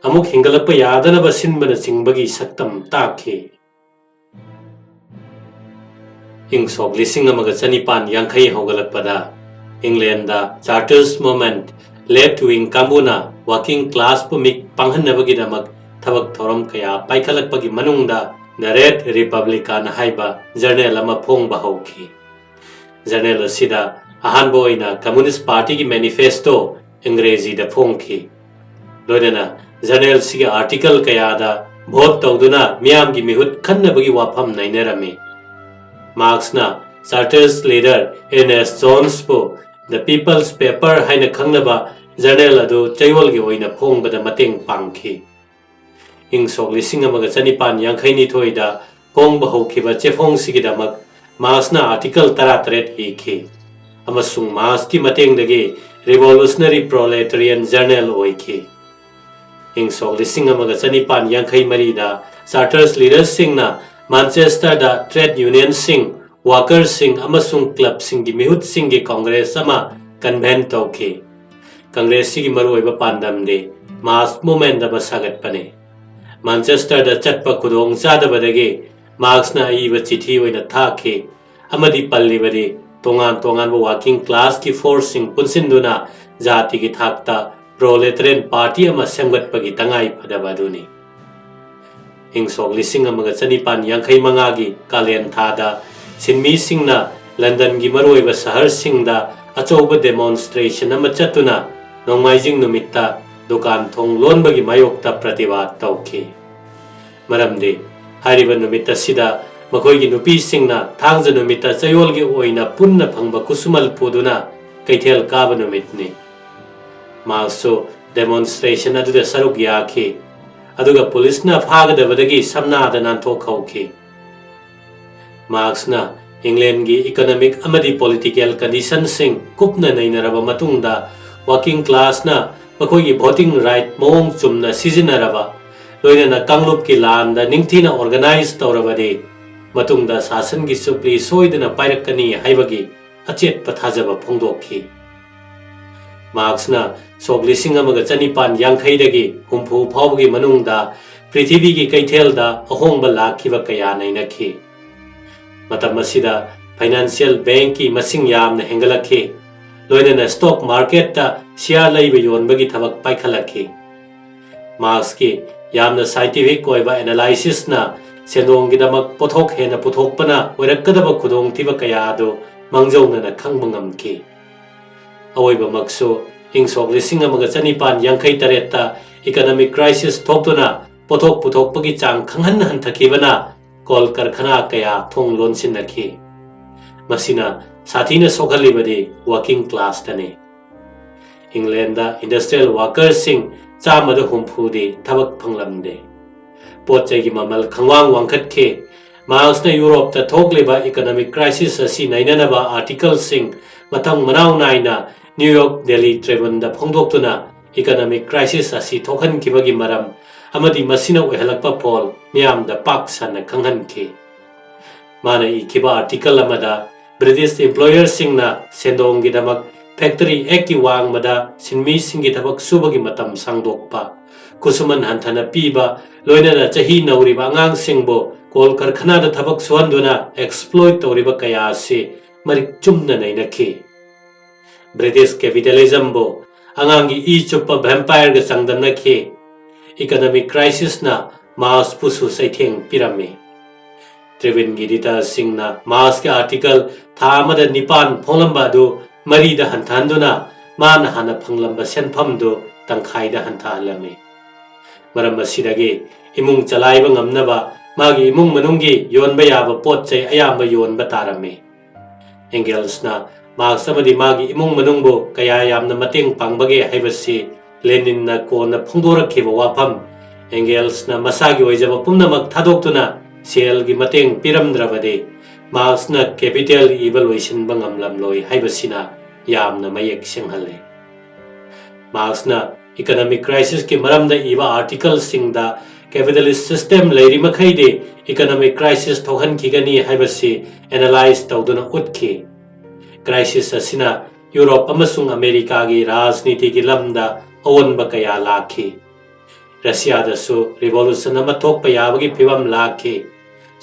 ꯑꯃꯨꯛ ꯍꯤꯡꯒꯠꯂꯛꯄ ꯌꯥꯗꯅꯕ ꯁꯤꯟꯕꯅꯆꯤꯡꯕꯒꯤ ꯁꯛꯇꯝ ꯇꯥꯛꯈꯤ꯫ ꯏꯪ ꯁꯣꯛ ꯂꯤꯁꯤꯡ ꯑꯃꯒ ꯆꯅꯤꯄꯥꯟ ꯌꯥꯡꯈꯩ ꯍꯧꯒꯠꯂꯛꯄꯗ ꯏꯪꯂꯦꯟꯗ ꯆꯥꯔꯇꯔꯁ ꯃꯨꯚꯃꯦꯟꯠ, ꯂꯦꯐꯠ ꯋꯤꯡ ꯀꯥꯡꯕꯨꯅ ꯋꯥꯔꯀꯤꯡ ꯀ꯭ꯂꯥꯁꯄꯨ ꯃꯤꯠ ꯄꯥꯡꯍꯟꯅꯕꯒꯤꯗꯃꯛ ꯊꯕꯛ ꯊꯧꯔꯝ ꯀꯌꯥ ꯄꯥꯏꯈꯠꯂꯛꯄꯒꯤ ꯃꯅꯨꯡꯗ The Red Republican ꯍꯥꯏꯕ ꯖꯔꯅꯦꯜ ꯑꯃ ꯐꯣꯡꯕ ꯍꯧꯈꯤ꯫ ꯖꯔꯅꯦꯜ ꯑꯁꯤꯗ ꯑꯍꯥꯟꯕ ꯑꯣꯏꯅ ꯀꯝꯃ꯭ꯌꯨꯅꯤꯁꯠ ꯄꯥꯔꯇꯤꯒꯤ ꯃꯦꯅꯤꯐꯦꯁꯇꯣ ꯏꯪꯒ꯭ꯔꯦꯖꯤꯗ ꯐꯣꯡꯈꯤ꯫ ꯂꯣꯏꯅꯅ ꯖꯔꯅꯦꯜꯁꯤꯒꯤ ꯑꯥꯔꯇꯤꯀꯜ ꯀꯌꯥꯗ ꯚꯣꯠ ꯇꯧꯗꯨꯅ ꯃꯤꯌꯥꯝꯒꯤ ꯃꯤꯍꯨꯠ ꯈꯟꯅꯕꯒꯤ ꯋꯥꯐꯝ ꯅꯩꯅꯔꯝꯃꯤ꯫ ꯃꯥꯔꯛꯁꯅ ꯆꯥꯔꯇꯔꯁ ꯂꯤꯗꯔ ꯑꯦꯔꯅꯦꯁ ꯖꯣꯟꯁꯄꯨ The People's Paper ꯍꯥꯏꯅ ꯈꯪꯅꯕ ꯖꯔꯅꯦꯜ ꯑꯗꯨ ꯆꯌꯣꯜꯒꯤ ꯑꯣꯏꯅ ꯐꯣꯡꯕꯗ ꯃꯇꯦꯡ ꯄꯥꯡꯈꯤ꯫ ꯏꯪ ꯁꯣꯛ ꯂꯤꯁꯤꯡ ꯑꯃꯒ ꯆꯅꯤꯄꯥꯟ ꯌꯥꯡꯈꯩ ꯅꯤꯊꯣꯏꯗ ꯐꯣꯡꯕ ꯍꯧꯈꯤꯕ ꯆꯦꯐꯣꯡꯁꯤꯒꯤꯗꯃꯛ ꯃꯥꯔꯛꯁꯅ ꯑꯥꯔꯇꯤꯀꯜ ꯇꯔꯥꯇꯔꯦꯠ ꯏꯈꯤ, ꯑꯃꯁꯨꯡ ꯃꯥꯔꯛꯁꯀꯤ ꯃꯇꯦꯡꯗꯒꯤ ꯔꯤꯚꯣꯂꯨꯁꯅꯔꯤ ꯄ꯭ꯔꯣꯂꯦꯇꯔꯤꯌꯟ ꯖꯔꯅꯦꯜ ꯑꯣꯏꯈꯤ꯫ ꯏꯪ ꯁꯣꯛ ꯂꯤꯁꯤꯡ ꯑꯃꯒ ꯆꯅꯤꯄꯥꯟ ꯌꯥꯡꯈꯩ ꯃꯔꯤꯗ ꯆꯥꯔꯇꯔꯁ ꯂꯤꯗꯔꯁꯤꯡꯅ ꯃꯥꯟꯆꯦꯁꯇꯔꯗ ꯇ꯭ꯔꯦꯗ ꯌꯨꯅꯤꯌꯟꯁꯤꯡ, ꯋꯥꯔꯀꯔꯁꯤꯡ ꯑꯃꯁꯨꯡ ꯀ꯭ꯂꯕꯁꯤꯡꯒꯤ ꯃꯤꯍꯨꯠꯁꯤꯡꯒꯤ ꯀꯪꯒ꯭ꯔꯦꯁ ꯑꯃ ꯀꯟꯚꯦꯟ ꯇꯧꯈꯤ꯫ ꯀꯪꯒ꯭ꯔꯦꯁꯁꯤꯒꯤ ꯃꯔꯨꯑꯣꯏꯕ ꯄꯥꯟꯗꯝꯗꯤ ꯃꯥꯔꯛꯁ ꯃꯨꯚꯃꯦꯟꯠ ꯑꯃ ꯁꯥꯒꯠꯄꯅꯤ꯫ ꯃꯥꯟꯆꯦꯁꯇꯔꯗ ꯆꯠꯄ ꯈꯨꯗꯣꯡ ꯆꯥꯗꯕꯗꯒꯤ ꯃꯥꯔꯛꯁꯅ ꯑꯏꯕ ꯆꯤꯊꯤ ꯑꯣꯏꯅ ꯊꯥꯈꯤ ꯑꯃꯗꯤ ꯄꯜꯂꯤꯕꯗꯤ ꯇꯣꯉꯥꯟ ꯇꯣꯉꯥꯟꯕ working classꯀꯤ forceꯁꯤꯡ ꯄꯨꯟꯁꯤꯟꯗꯨꯅ ꯖꯥꯇꯤꯒꯤ ꯊꯥꯛꯇ proletarian party ꯑꯃ ꯁꯦꯝꯒꯠꯄꯒꯤ ꯇꯉꯥꯏ ꯐꯗꯕ ꯑꯗꯨꯅꯤ꯫ ꯏꯪ ꯁꯣꯛ ꯂꯤꯁꯤꯡ ꯑꯃꯒ ꯆꯅꯤꯄꯥꯟ ꯌꯥꯡꯈꯩ ꯃꯉꯥꯒꯤ ꯀꯥꯂꯦꯟ ꯊꯥꯗ ꯁꯤꯟꯃꯤꯁꯤꯡꯅ ꯂꯟꯗꯟꯒꯤ ꯃꯔꯨꯑꯣꯏꯕ ꯁꯍꯔꯁꯤꯡꯗ ꯑꯆꯧꯕ demonstration ꯑꯃ ꯆꯠꯇꯨꯅ ꯅꯣꯡꯃꯥꯏꯖꯤꯡ ꯅꯨꯃꯤꯠꯇ ꯗꯨꯀꯥꯟ ꯊꯣꯡ ꯂꯣꯟꯕꯒꯤ ꯃꯥꯌꯣꯛꯇ ꯄ꯭ꯔꯇꯤꯕꯥꯗ ꯇꯧꯈꯤ꯫ ꯃꯔꯝꯗꯤ ꯍꯥꯏꯔꯤꯕ ꯅꯨꯃꯤꯠ ꯑꯁꯤꯗ ꯃꯈꯣꯏꯒꯤ ꯅꯨꯄꯤꯁꯤꯡꯅ ꯊꯥꯡꯖ ꯅꯨꯃꯤꯠꯇ ꯆꯌꯣꯜꯒꯤ ꯑꯣꯏꯅ ꯄꯨꯟꯅ ꯐꯪꯕ ꯈꯨꯠꯁꯨꯃꯜ ꯄꯨꯗꯨꯅ ꯀꯩꯊꯦꯜ ꯀꯥꯕ ꯅꯨꯃꯤꯠꯅꯤ꯫ ꯃꯥꯔꯛꯁꯁꯨ demonstration ꯑꯗꯨꯗ ꯁꯔꯨꯛ ꯌꯥꯈꯤ, ꯑꯗꯨꯒ ꯄꯨꯂꯤꯁꯅ ꯐꯥꯒꯗꯕꯗꯒꯤ ꯁꯝꯅꯥꯗ ꯅꯥꯟꯊꯣꯛꯍꯧꯈꯤ꯫ ꯃꯥꯔꯛꯁꯅ ꯏꯪꯂꯦꯟꯒꯤ economic ꯑꯃꯗꯤ political conditionꯁꯤꯡ ꯀꯨꯞꯅ ꯅꯩꯅꯔꯕ ꯃꯇꯨꯡꯗ working classꯅ ꯃꯈꯣꯏꯒꯤ voting right ꯃꯑꯣꯡ ꯆꯨꯝꯅ ꯁꯤꯖꯤꯟꯅꯔꯕ, ꯂꯣꯏꯅꯅ ꯀꯥꯡꯂꯨꯞꯀꯤ ꯂꯥꯟꯗ ꯅꯤꯡꯊꯤꯅ organize ꯇꯧꯔꯕꯗꯤ ꯃꯇꯨꯡꯗ ꯁꯥꯁꯟꯒꯤ ꯆꯨꯞꯂꯤ ꯁꯣꯏꯗꯅ ꯄꯥꯏꯔꯛꯀꯅꯤ ꯍꯥꯏꯕꯒꯤ ꯑꯆꯦꯠꯄ ꯊꯥꯖꯕ ꯐꯣꯡꯗꯣꯛꯈꯤ꯫ ꯃꯥꯔꯛꯁꯅ ꯁꯣꯛ ꯂꯤꯁꯤꯡ ꯑꯃꯒ ꯆꯅꯤꯄꯥꯟ ꯌꯥꯡꯈꯩꯗꯒꯤ ꯍꯨꯝꯐꯨ ꯐꯥꯎꯕꯒꯤ ꯃꯅꯨꯡꯗ ꯄ꯭ꯔꯤꯊꯤꯕꯤꯒꯤ ꯀꯩꯊꯦꯜꯗ ꯑꯍꯣꯡꯕ ꯂꯥꯛꯈꯤꯕ ꯀꯌꯥ ꯅꯩꯅꯈꯤ꯫ ꯃꯇꯝ ꯑꯁꯤꯗ financial bankꯀꯤ ꯃꯁꯤꯡ ꯌꯥꯝꯅ ꯍꯦꯟꯒꯠꯂꯛꯈꯤ, ꯂꯣꯏꯅꯅ stock marketꯇ share ꯂꯩꯕ ꯌꯣꯟꯕꯒꯤ ꯊꯕꯛ ꯄꯥꯏꯈꯠꯂꯛꯈꯤ꯫ ꯃꯥꯔꯛꯁꯀꯤ ꯌꯥꯝꯅ scientific ꯑꯣꯏꯕ analysisꯅ ꯁꯦꯟꯗꯣꯡꯒꯤꯗꯃꯛ ꯄꯣꯠꯊꯣꯛ ꯍꯦꯟꯅ ꯄꯨꯊꯣꯛꯄꯅ ꯑꯣꯏꯔꯛꯀꯗꯕ ꯈꯨꯗꯣꯡꯊꯤꯕ ꯀꯌꯥ ꯑꯗꯨ ꯃꯥꯡꯖꯧꯅꯅ ꯈꯪꯕ ꯉꯝꯈꯤ꯫ ꯑꯋꯣꯏꯕꯃꯛꯁꯨ ꯏꯪ ꯁꯣꯛ ꯂꯤꯁꯤꯡ ꯑꯃꯒ ꯆꯅꯤꯄꯥꯟ ꯌꯥꯡꯈꯩ ꯇꯔꯦꯠꯇ economic crisis ꯊꯣꯛꯇꯨꯅ ꯄꯣꯠꯊꯣꯛ ꯄꯨꯊꯣꯛꯄꯒꯤ ꯆꯥꯡ ꯈꯪꯍꯟ ꯍꯟꯊꯈꯤꯕꯅ ꯀꯣꯜ ꯀꯔꯈꯅꯥ ꯀꯌꯥ ꯊꯣꯡ ꯂꯣꯟꯁꯤꯟꯅꯈꯤ꯫ ꯃꯁꯤꯅ ꯁꯥꯊꯤꯅ ꯁꯣꯛꯍꯜꯂꯤꯕꯗꯤ working classꯇꯅꯤ꯫ ꯏꯪꯂꯦꯟꯗ industrial workerꯁꯤꯡ ꯆꯥꯝꯃꯗ ꯍꯨꯝꯐꯨꯗꯤ ꯊꯕꯛ ꯐꯪꯂꯝꯗꯦ꯫ ꯄꯣꯠ ꯆꯩꯒꯤ ꯃꯃꯜ ꯈꯪꯋꯥꯡ ꯋꯥꯡꯈꯠꯈꯤ꯫ ꯃꯥꯔꯛꯁꯅ ꯌꯨꯔꯣꯞꯇ ꯊꯣꯛꯂꯤꯕ economic crisis ꯑꯁꯤ ꯅꯩꯅꯅꯕ articleꯁꯤꯡ ꯃꯊꯪ ꯃꯅꯥꯎ ꯅꯥꯏꯅ New York Daily Tribuneꯗ ꯐꯣꯡꯗꯣꯛꯇꯨꯅ economic crisis ꯑꯁꯤ ꯊꯣꯛꯍꯟꯈꯤꯕꯒꯤ ꯃꯔꯝ ꯑꯃꯗꯤ ꯃꯁꯤꯅ ꯑꯣꯏꯍꯜꯂꯛꯄ ꯐꯣꯜ ꯃꯤꯌꯥꯝꯗ ꯄꯥꯛ ꯁꯟꯅ ꯈꯪꯍꯟꯈꯤ꯫ ꯃꯥꯅ ꯏꯈꯤꯕ article ꯑꯃꯗ British employerꯁꯤꯡꯅ ꯁꯦꯟꯗꯣꯡꯒꯤꯗꯃꯛ Factory Actꯀꯤ ꯋꯥꯡꯃꯗ ꯁꯤꯟꯃꯤꯁꯤꯡꯒꯤ ꯊꯕꯛ ꯁꯨꯕꯒꯤ ꯃꯇꯝ ꯁꯥꯡꯗꯣꯛꯄ, ꯈꯨꯠꯁꯨꯃꯟ ꯍꯟꯊꯅ ꯄꯤꯕ, ꯂꯣꯏꯅꯅ ꯆꯍꯤ ꯅꯧꯔꯤꯕ ꯑꯉꯥꯡꯁꯤꯡꯕꯨ ꯀꯣꯜ ꯀꯔꯈꯅꯥꯗ ꯊꯕꯛ ꯁꯨꯍꯟꯗꯨꯅ exploit ꯇꯧꯔꯤꯕ ꯀꯌꯥ ꯑꯁꯤ ꯃꯔꯤꯛ ꯆꯨꯝꯅ ꯅꯩꯅꯈꯤ꯫ ꯕ꯭ꯔꯤꯇꯤꯁ ꯀꯦꯄꯤꯇꯦꯂꯤꯖꯝꯕꯨ ꯑꯉꯥꯡꯒꯤ ꯏ ꯆꯨꯞꯄ vampireꯒ ꯆꯥꯡꯗꯝꯅꯈꯤ꯫ Economic crisisꯅ ꯃꯥꯔꯛꯁꯄꯨꯁꯨ ꯆꯩꯊꯦꯡ ꯄꯤꯔꯝꯃꯤ꯫ ꯇ꯭ꯔꯤꯕꯤꯟꯒꯤ ꯏꯗꯤꯇꯔꯁꯤꯡꯅ ꯃꯥꯔꯛꯁꯀꯤ ꯑꯥꯔꯇꯤꯀꯜ ꯊꯥ ꯑꯃꯗ ꯅꯤꯄꯥꯟ ꯐꯣꯡꯂꯝꯕ ꯑꯗꯨ ꯃꯔꯤꯗ ꯍꯟꯊꯍꯟꯗꯨꯅ ꯃꯥꯅ ꯍꯥꯟꯅ ꯐꯪꯂꯝꯕ ꯁꯦꯟꯐꯝꯗꯨ ꯇꯪꯈꯥꯏꯗ ꯍꯟꯊꯍꯜꯂꯝꯃꯤ꯫ ꯃꯔꯝ ꯑꯁꯤꯗꯒꯤ ꯏꯃꯨꯡ ꯆꯂꯥꯏꯕ ꯉꯝꯅꯕ ꯃꯥꯒꯤ ꯏꯃꯨꯡ ꯃꯅꯨꯡꯒꯤ ꯌꯣꯟꯕ ꯌꯥꯕ ꯄꯣꯠ ꯆꯩ ꯑꯌꯥꯝꯕ ꯌꯣꯟꯕ ꯇꯥꯔꯝꯃꯤ꯫ ꯑꯦꯡꯒꯦꯜꯁꯅ ꯃꯥꯔꯛꯁ ꯑꯃꯗꯤ ꯃꯥꯒꯤ ꯏꯃꯨꯡ ꯃꯅꯨꯡꯕꯨ ꯀꯌꯥ ꯌꯥꯝꯅ ꯃꯇꯦꯡ ꯄꯥꯡꯕꯒꯦ ꯍꯥꯏꯕꯁꯤ ꯂꯦꯅꯤꯟꯅ ꯀꯣꯟꯅ ꯐꯣꯡꯗꯣꯔꯛꯈꯤꯕ ꯋꯥꯐꯝ, ꯑꯦꯡꯒꯦꯜꯁꯅ ꯃꯁꯥꯒꯤ ꯑꯣꯏꯖꯕ ꯄꯨꯝꯅꯃꯛ ꯊꯥꯗꯣꯛꯇꯨꯅ ꯁꯦꯜꯒꯤ ꯃꯇꯦꯡ ꯄꯤꯔꯝꯗ꯭ꯔꯕꯗꯤ ꯃꯥꯔꯛꯁꯅ ꯀꯦꯄꯤꯇꯦꯜ ꯏꯕ ꯂꯣꯏꯁꯤꯟꯕ ꯉꯝꯂꯝꯂꯣꯏ ꯍꯥꯏꯕꯁꯤꯅ ꯌꯥꯝꯅ ꯃꯌꯦꯛ ꯁꯦꯡꯍꯜꯂꯤ꯫ ꯃꯥꯔꯛꯁꯅ economic crisisꯀꯤ ꯃꯔꯝꯗ ꯏꯕ ꯑꯥꯔꯇꯤꯀꯜꯁꯤꯡꯗ capitalist system ꯂꯩꯔꯤ ꯃꯈꯩꯗꯤ economic crisis ꯊꯣꯛꯍꯟꯈꯤꯒꯅꯤ ꯍꯥꯏꯕꯁꯤ analyse ꯇꯧꯗꯨꯅ ꯎꯠꯈꯤ꯫ Crisis ꯑꯁꯤꯅ ꯌꯨꯔꯣꯞ ꯑꯃꯁꯨꯡ ꯑꯃꯦꯔꯤꯀꯥꯒꯤ ꯔꯥꯖꯅꯤꯇꯤꯒꯤ ꯂꯝꯗ ꯑꯑꯣꯟꯕ ꯀꯌꯥ ꯂꯥꯛꯈꯤ꯫ ꯔꯁꯤꯌꯥꯗꯁꯨ revolution ꯑꯃ ꯊꯣꯛꯄ ꯌꯥꯕꯒꯤ ꯐꯤꯚꯝ ꯂꯥꯛꯈꯤ꯫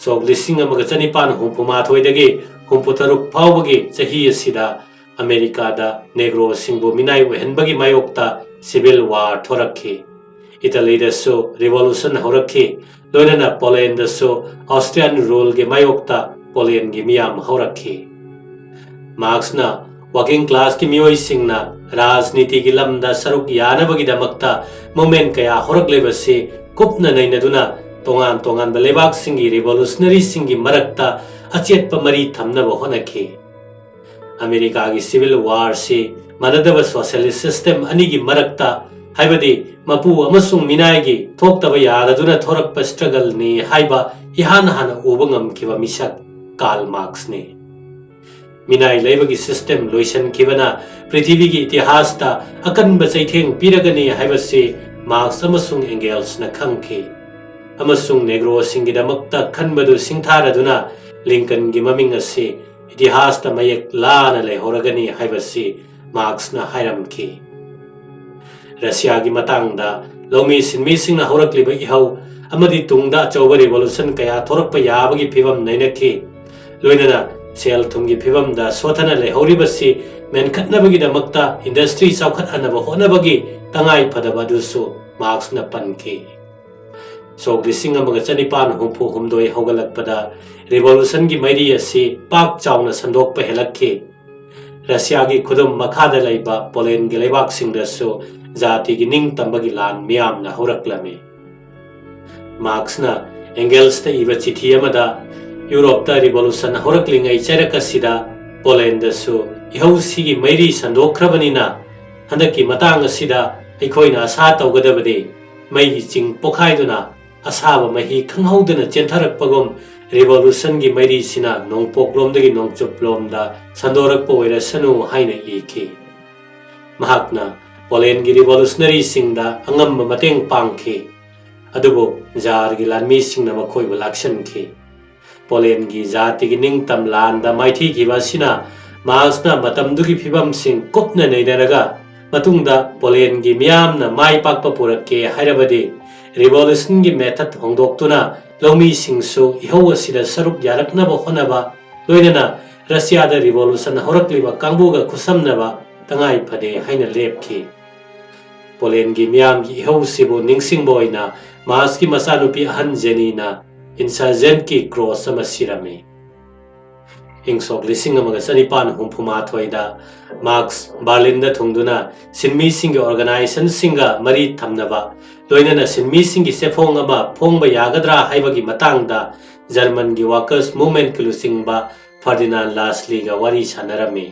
ꯁꯣꯛ ꯂꯤꯁꯤꯡ ꯑꯃꯒ ꯆꯅꯤꯄꯥꯟ ꯍꯨꯝꯐꯨ ꯃꯥꯊꯣꯏꯗꯒꯤ ꯍꯨꯝꯐꯨ ꯇꯔꯨꯛ ꯐꯥꯎꯕꯒꯤ ꯆꯍꯤ ꯑꯁꯤꯗ ꯑꯃꯦꯔꯤꯀꯥꯗ ꯅꯦꯒ꯭ꯔꯣꯁꯤꯡꯕꯨ ꯃꯤꯅꯥꯏ ꯑꯣꯏꯍꯟꯕꯒꯤ ꯃꯥꯌꯣꯛꯇ civil war ꯊꯣꯔꯛꯈꯤ꯫ ꯏꯇꯥꯂꯤꯗꯁꯨ revolution ꯍꯧꯔꯛꯈꯤ꯫ ꯂꯣꯏꯅꯅ ꯄꯣꯂꯦꯟꯗꯁꯨ Austrian ruleꯒꯤ ꯃꯥꯌꯣꯛꯇ ꯄꯣꯂꯦꯟꯒꯤ ꯃꯤꯌꯥꯝ ꯍꯧꯔꯛꯈꯤ꯫ ꯃꯥꯔꯛꯁꯅ working classꯀꯤ ꯃꯤꯑꯣꯏꯁꯤꯡꯅ ꯔꯥꯖꯅꯤꯇꯤꯒꯤ ꯂꯝꯗ ꯁꯔꯨꯛ ꯌꯥꯅꯕꯒꯤꯗꯃꯛꯇ movement ꯀꯌꯥ ꯍꯧꯔꯛꯂꯤꯕꯁꯤ ꯀꯨꯞꯅ ꯅꯩꯅꯗꯨꯅ ꯇꯣꯉꯥꯟ ꯇꯣꯉꯥꯟꯕ ꯂꯩꯕꯥꯛꯁꯤꯡꯒꯤ revolutionaryꯁꯤꯡꯒꯤ ꯃꯔꯛꯇ ꯑꯆꯦꯠꯄ ꯃꯔꯤ ꯊꯝꯅꯕ ꯍꯣꯠꯅꯈꯤ꯫ ꯑꯃꯦꯔꯤꯀꯥꯒꯤ civil warꯁꯤ ꯃꯥꯟꯅꯗꯕ socialist system ꯑꯅꯤꯒꯤ ꯃꯔꯛꯇ, ꯍꯥꯏꯕꯗꯤ ꯃꯄꯨ ꯑꯃꯁꯨꯡ ꯃꯤꯅꯥꯏꯒꯤ ꯊꯣꯛꯇꯕ ꯌꯥꯗꯗꯨꯅ ꯊꯣꯔꯛꯄ struggleꯅꯤ ꯍꯥꯏꯕ ꯏꯍꯥꯟ ꯍꯥꯟꯅ ꯎꯕ ꯉꯝꯈꯤꯕ ꯃꯤꯁꯛ ꯀꯥꯔꯜ ꯃꯥꯔꯛꯁꯅꯤ꯫ ꯃꯤꯅꯥꯏ ꯂꯩꯕꯒꯤ system ꯂꯣꯏꯁꯤꯟꯈꯤꯕꯅ ꯄ꯭ꯔꯤꯊꯤꯕꯤꯒꯤ ꯏꯇꯤꯍꯥꯁꯇ ꯑꯀꯟꯕ ꯆꯩꯊꯦꯡ ꯄꯤꯔꯒꯅꯤ ꯍꯥꯏꯕꯁꯤ ꯃꯥꯔꯛꯁ ꯑꯃꯁꯨꯡ ꯑꯦꯡꯒꯦꯜꯁꯅ ꯈꯪꯈꯤ, ꯑꯃꯁꯨꯡ ꯅꯦꯒ꯭ꯔꯣꯁꯤꯡꯒꯤꯗꯃꯛꯇ ꯈꯟꯕꯗꯨ ꯁꯤꯡꯊꯥꯔꯗꯨꯅ ꯂꯤꯡꯀꯟꯒꯤ ꯃꯃꯤꯡ ꯑꯁꯤ ꯏꯇꯤꯍꯥꯁꯇ ꯃꯌꯦꯛ ꯂꯥꯅ ꯂꯩꯍꯧꯔꯒꯅꯤ ꯍꯥꯏꯕꯁꯤ ꯃꯥꯔꯛꯁꯅ ꯍꯥꯏꯔꯝꯈꯤ꯫ ꯔꯁꯤꯌꯥꯒꯤ ꯃꯇꯥꯡꯗ ꯂꯧꯃꯤ ꯁꯤꯟꯃꯤꯁꯤꯡꯅ ꯍꯧꯔꯛꯂꯤꯕ ꯏꯍꯧ ꯑꯃꯗꯤ ꯇꯨꯡꯗ ꯑꯆꯧꯕ revolution ꯀꯌꯥ ꯊꯣꯔꯛꯄ ꯌꯥꯕꯒꯤ ꯐꯤꯕꯝ ꯅꯩꯅꯈꯤ꯫ ꯂꯣꯏꯅꯅ ꯁꯦꯜ ꯊꯨꯝꯒꯤ ꯐꯤꯕꯝꯗ ꯁꯣꯊꯅ ꯂꯩꯍꯧꯔꯤꯕꯁꯤ ꯃꯦꯟꯈꯠꯅꯕꯒꯤꯗꯃꯛꯇ industry ꯆꯥꯎꯈꯠꯍꯟꯅꯕ ꯍꯣꯠꯅꯕꯒꯤ ꯇꯉꯥꯏ ꯐꯗꯕ ꯑꯗꯨꯁꯨ ꯃꯥꯔꯛꯁꯅ ꯄꯟꯈꯤ꯫ ꯁꯣꯛ ꯂꯤꯁꯤꯡ ꯑꯃꯒ ꯆꯅꯤꯄꯥꯟ ꯍꯨꯝꯐꯨ ꯍꯨꯝꯗꯣꯏ ꯍꯧꯒꯠꯂꯛꯄꯗ revolutionꯒꯤ ꯃꯩꯔꯤ ꯑꯁꯤ ꯄꯥꯛ ꯆꯥꯎꯅ ꯁꯟꯗꯣꯛꯄ ꯍꯦꯜꯂꯛꯈꯤ꯫ ꯔꯁꯤꯌꯥꯒꯤ ꯈꯨꯗꯨꯝ ꯃꯈꯥꯗ ꯂꯩꯕ ꯄꯣꯂꯦꯟꯒꯤ ꯂꯩꯕꯥꯛꯁꯤꯡꯗꯁꯨ ꯖꯥꯇꯤꯒꯤ ꯅꯤꯡꯇꯝꯕꯒꯤ ꯂꯥꯟ ꯃꯤꯌꯥꯝꯅ ꯍꯧꯔꯛꯂꯝꯃꯤ꯫ ꯃꯥꯔꯛꯁꯅ ꯑꯦꯡꯒꯦꯜꯁꯇ ꯏꯕ ꯆꯤꯊꯤ ꯑꯃꯗ ꯌꯨꯔꯣꯞꯇ revolution ꯍꯧꯔꯛꯂꯤꯉꯩ ꯆꯩꯔꯛ ꯑꯁꯤꯗ ꯄꯣꯂꯦꯟꯗꯁꯨ ꯏꯍꯧꯁꯤꯒꯤ ꯃꯩꯔꯤ ꯁꯟꯗꯣꯛꯈ꯭ꯔꯕꯅꯤꯅ ꯍꯟꯗꯛꯀꯤ ꯃꯇꯥꯡ ꯑꯁꯤꯗ ꯑꯩꯈꯣꯏꯅ ꯑꯁꯥ ꯇꯧꯒꯗꯕꯗꯤ ꯃꯩꯒꯤ ꯆꯤꯡ ꯄꯣꯈꯥꯏꯗꯨꯅ ꯑꯁꯥꯕ ꯃꯍꯤ ꯈꯪꯍꯧꯗꯅ ꯆꯦꯟꯊꯔꯛꯄꯒꯨꯝ revolutionꯒꯤ ꯃꯩꯔꯤꯁꯤꯅ ꯅꯣꯡꯄꯣꯛꯂꯣꯝꯗꯒꯤ ꯅꯣꯡꯆꯨꯞꯂꯣꯝꯗ ꯁꯟꯗꯣꯔꯛꯄ ꯑꯣꯏꯔꯁꯅꯨ ꯍꯥꯏꯅ ꯏꯈꯤ꯫ ꯃꯍꯥꯛꯅ ꯄꯣꯂꯦꯟꯒꯤ revolutionaryꯁꯤꯡꯗ ꯑꯉꯝꯕ ꯃꯇꯦꯡ ꯄꯥꯡꯈꯤ, ꯑꯗꯨꯕꯨ ꯖꯥꯔꯒꯤ ꯂꯥꯟꯃꯤꯁꯤꯡꯅ ꯃꯈꯣꯏꯕꯨ ꯂꯥꯛꯁꯤꯟꯈꯤ꯫ ꯄꯣꯂꯦꯟꯒꯤ ꯖꯥꯇꯤꯒꯤ ꯅꯤꯡꯇꯝ ꯂꯥꯟꯗ ꯃꯥꯏꯊꯤꯈꯤꯕ ꯑꯁꯤꯅ ꯃꯥꯔꯛꯁꯅ ꯃꯇꯝꯗꯨꯒꯤ ꯐꯤꯕꯝꯁꯤꯡ ꯀꯨꯞꯅ ꯅꯩꯅꯔꯒ ꯃꯇꯨꯡꯗ ꯄꯣꯂꯦꯟꯒꯤ ꯃꯤꯌꯥꯝꯅ ꯃꯥꯏ ꯄꯥꯛꯄ ꯄꯨꯔꯛꯀꯦ ꯍꯥꯏꯔꯕꯗꯤ revolutionꯒꯤ method ꯍꯣꯡꯗꯣꯛꯇꯨꯅ ꯂꯧꯃꯤꯁꯤꯡꯁꯨ ꯏꯍꯧ ꯑꯁꯤꯗ ꯁꯔꯨꯛ ꯌꯥꯔꯛꯅꯕ ꯍꯣꯠꯅꯕ, ꯂꯣꯏꯅꯅ ꯔꯁꯤꯌꯥꯗ revolution ꯍꯧꯔꯛꯂꯤꯕ ꯀꯥꯡꯕꯨꯒ ꯈꯨꯠꯁꯝꯅꯕ ꯇꯉꯥꯏ ꯐꯗꯦ ꯍꯥꯏꯅ ꯂꯦꯞꯈꯤ꯫ ꯄꯣꯂꯦꯟꯒꯤ ꯃꯤꯌꯥꯝꯒꯤ ꯏꯍꯧꯁꯤꯕꯨ ꯅꯤꯡꯁꯤꯡꯕ ꯑꯣꯏꯅ ꯃꯥꯔꯛꯁꯀꯤ ꯃꯆꯥꯅꯨꯄꯤ ꯑꯍꯟ ꯖꯦꯅꯤꯅ insurgentꯀꯤ cross ꯑꯃ ꯁꯤꯔꯝꯃꯤ꯫ ꯏꯪ ꯁꯣꯛ ꯂꯤꯁꯤꯡ ꯑꯃꯒ ꯆꯅꯤꯄꯥꯟ ꯍꯨꯝꯐꯨ ꯃꯥꯊꯣꯏꯗ ꯃꯥꯔꯛꯁ ꯕꯔꯂꯤꯟꯗ ꯊꯨꯡꯗꯨꯅ ꯁꯤꯟꯃꯤꯁꯤꯡꯒꯤ organizationꯁꯤꯡꯒ ꯃꯔꯤ ꯊꯝꯅꯕ, ꯂꯣꯏꯅꯅ ꯁꯤꯟꯃꯤꯁꯤꯡꯒꯤ ꯆꯦꯐꯣꯡ ꯑꯃ ꯐꯣꯡꯕ ꯌꯥꯒꯗ꯭ꯔꯥ ꯍꯥꯏꯕꯒꯤ ꯃꯇꯥꯡꯗ ꯖꯔꯃꯟꯒꯤ workers movementꯀꯤ ꯂꯨꯆꯤꯡꯕ ꯐꯔꯗꯤꯅꯥꯟ ꯂꯥꯁꯂꯤꯒ ꯋꯥꯔꯤ ꯁꯥꯟꯅꯔꯝꯃꯤ꯫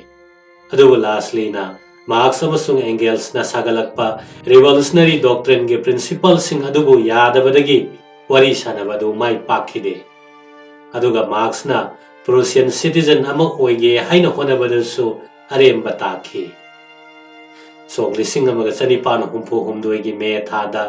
ꯑꯗꯨꯕꯨ ꯂꯥꯁꯂꯤꯅ ꯃꯥꯔꯛꯁ ꯑꯃꯁꯨꯡ ꯑꯦꯡꯒꯦꯜꯁꯅ ꯁꯥꯒꯠꯂꯛꯄ revolutionary doctrineꯒꯤ principleꯁꯤꯡ ꯑꯗꯨꯕꯨ ꯌꯥꯗꯕꯗꯒꯤ ꯋꯥꯔꯤ ꯁꯥꯟꯅꯕ ꯑꯗꯨ ꯃꯥꯏ ꯄꯥꯛꯈꯤꯗꯦ꯫ ꯑꯗꯨꯒ ꯃꯥꯔꯛꯁꯅ Prussian citizen ꯑꯃ ꯑꯣꯏꯒꯦ ꯍꯥꯏꯅ ꯍꯣꯠꯅꯕꯗꯁꯨ ꯑꯔꯦꯝꯕ ꯇꯥꯈꯤ꯫ ꯁꯣꯛ ꯂꯤꯁꯤꯡ ꯑꯃꯒ ꯆꯅꯤꯄꯥꯟ ꯍꯨꯝꯐꯨ ꯍꯨꯝꯗꯣꯏꯒꯤ ꯃꯦ ꯊꯥꯗ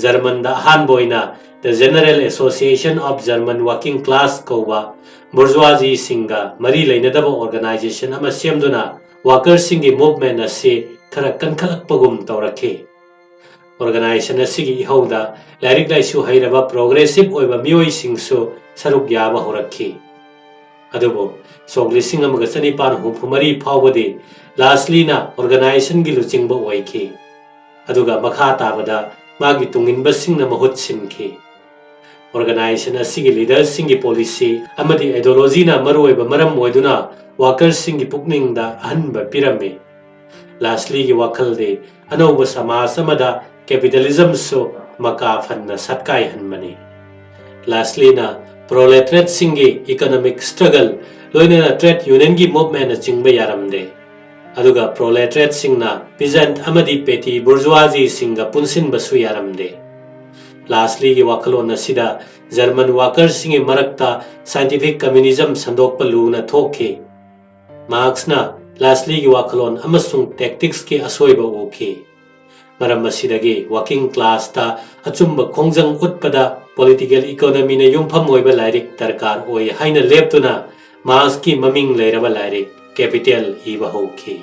ꯖꯔꯃꯟꯗ ꯑꯍꯥꯟꯕ ꯑꯣꯏꯅ The General Association of German Working Class ꯀꯧꯕ bourgeoisieꯁꯤꯡꯒ ꯃꯔꯤ ꯂꯩꯅꯗꯕ organization ꯑꯃ ꯁꯦꯝꯗꯨꯅ workerꯁꯤꯡꯒꯤ movement ꯑꯁꯤ ꯈꯔ ꯀꯟꯈꯠꯂꯛꯄꯒꯨꯝ ꯇꯧꯔꯛꯈꯤ꯫ ꯑꯣꯔꯒꯅꯥꯏꯖꯦꯁꯟ ꯑꯁꯤꯒꯤ ꯏꯍꯧꯗ ꯂꯥꯏꯔꯤꯛ ꯂꯥꯏꯁꯨ ꯍꯩꯔꯕ ꯄ꯭ꯔꯣꯒ꯭ꯔꯦꯁꯤꯚ ꯑꯣꯏꯕ ꯃꯤꯑꯣꯏꯁꯤꯡꯁꯨ ꯁꯔꯨꯛ ꯌꯥꯕ ꯍꯧꯔꯛꯈꯤ꯫ ꯑꯗꯨꯕꯨ ꯁꯣꯛ ꯂꯤꯁꯤꯡ ꯑꯃꯒ ꯆꯅꯤꯄꯥꯟ ꯍꯨꯝꯐꯨ ꯃꯔꯤ ꯐꯥꯎꯕꯗꯤ ꯂꯥꯁꯂꯤꯅ ꯑꯣꯔꯒꯅꯥꯏꯖꯦꯁꯟꯒꯤ ꯂꯨꯆꯤꯡꯕ ꯑꯣꯏꯈꯤ, ꯑꯗꯨꯒ ꯃꯈꯥ ꯇꯥꯕꯗ ꯃꯥꯒꯤ ꯇꯨꯡꯏꯟꯕꯁꯤꯡꯅ ꯃꯍꯨꯠ ꯁꯤꯟꯈꯤ꯫ ꯑꯣꯔꯒꯅꯥꯏꯖꯦꯁꯟ ꯑꯁꯤꯒꯤ ꯂꯤꯗꯔꯁꯤꯡꯒꯤ ꯄꯣꯂꯤꯁꯤ ꯑꯃꯗꯤ ꯑꯥꯏꯗꯤꯑꯣꯂꯣꯖꯤꯅ ꯃꯔꯨꯑꯣꯏꯕ ꯃꯔꯝ ꯑꯣꯏꯗꯨꯅ ꯋꯥꯀꯔꯁꯤꯡꯒꯤ ꯄꯨꯛꯅꯤꯡꯗ ꯑꯍꯟꯕ ꯄꯤꯔꯝꯃꯤ꯫ ꯂꯥꯁꯂꯤꯒꯤ ꯋꯥꯈꯜꯗꯤ ꯑꯅꯧꯕ ꯁꯃꯥꯖ ꯑꯃꯗ ꯀꯦꯄꯤꯇꯦꯂꯤꯖꯝꯁꯨ ꯃꯀꯥ ꯐꯟꯅ ꯁꯠꯀꯥꯏꯍꯟꯕꯅꯤ꯫ ꯂꯥꯁꯂꯤꯅ ꯄ꯭ꯔꯣꯂꯦꯇꯔꯦꯠꯁꯤꯡꯒꯤ ꯏꯀꯣꯅꯣꯃꯤꯛ ꯁ꯭ꯇ꯭ꯔꯒꯜ, ꯂꯣꯏꯅꯅ ꯇ꯭ꯔꯦꯗ ꯌꯨꯅꯤꯌꯟꯒꯤ ꯃꯨꯚꯃꯦꯟꯠꯅꯆꯤꯡꯕ ꯌꯥꯔꯝꯗꯦ, ꯑꯗꯨꯒ ꯄ꯭ꯔꯣꯂꯦꯇꯔꯦꯠꯁꯤꯡꯅ ꯄꯤꯖꯦꯟꯠ ꯑꯃꯗꯤ ꯄꯦꯇꯤ ꯕꯨꯔꯖꯨꯋꯥꯖꯤꯁꯤꯡꯒ ꯄꯨꯟꯁꯤꯟꯕꯁꯨ ꯌꯥꯔꯝꯗꯦ꯫ ꯂꯥꯁꯂꯤꯒꯤ ꯋꯥꯈꯜꯂꯣꯟ ꯑꯁꯤꯗ ꯖꯔꯃꯟ ꯋꯥꯀꯔꯁꯤꯡꯒꯤ ꯃꯔꯛꯇ ꯁꯥꯏꯟꯇꯤꯐꯤꯛ ꯀꯝꯃ꯭ꯌꯨꯅꯤꯖꯝ ꯁꯟꯗꯣꯛꯄ ꯂꯨꯅ ꯊꯣꯛꯈꯤ꯫ ꯃꯥꯔꯛꯁꯅ ꯂꯥꯁꯂꯤꯒꯤ ꯋꯥꯈꯜꯂꯣꯟ ꯑꯃꯁꯨꯡ ꯇꯦꯛꯇꯤꯛꯁꯀꯤ ꯑꯁꯣꯏꯕ ꯎꯈꯤ꯫ ꯃꯔꯝ ꯑꯁꯤꯗꯒꯤ ꯋꯥꯀꯤꯡ ꯀ꯭ꯂꯥꯁꯇ ꯑꯆꯨꯝꯕ ꯈꯣꯡꯖꯪ ꯎꯠꯄꯗ ꯄꯣꯂꯤꯇꯤꯀꯦꯜ ꯏꯀꯣꯅꯣꯃꯤꯅ ꯌꯨꯝꯐꯝ ꯑꯣꯏꯕ ꯂꯥꯏꯔꯤꯛ ꯗꯔꯀꯥꯔ ꯑꯣꯏ ꯍꯥꯏꯅ ꯂꯦꯞꯇꯨꯅ ꯃꯥꯔꯛꯁꯀꯤ ꯃꯃꯤꯡ ꯂꯩꯔꯕ ꯂꯥꯏꯔꯤꯛ ꯀꯦꯄꯤꯇꯦꯜ ꯏꯕ ꯍꯧꯈꯤ꯫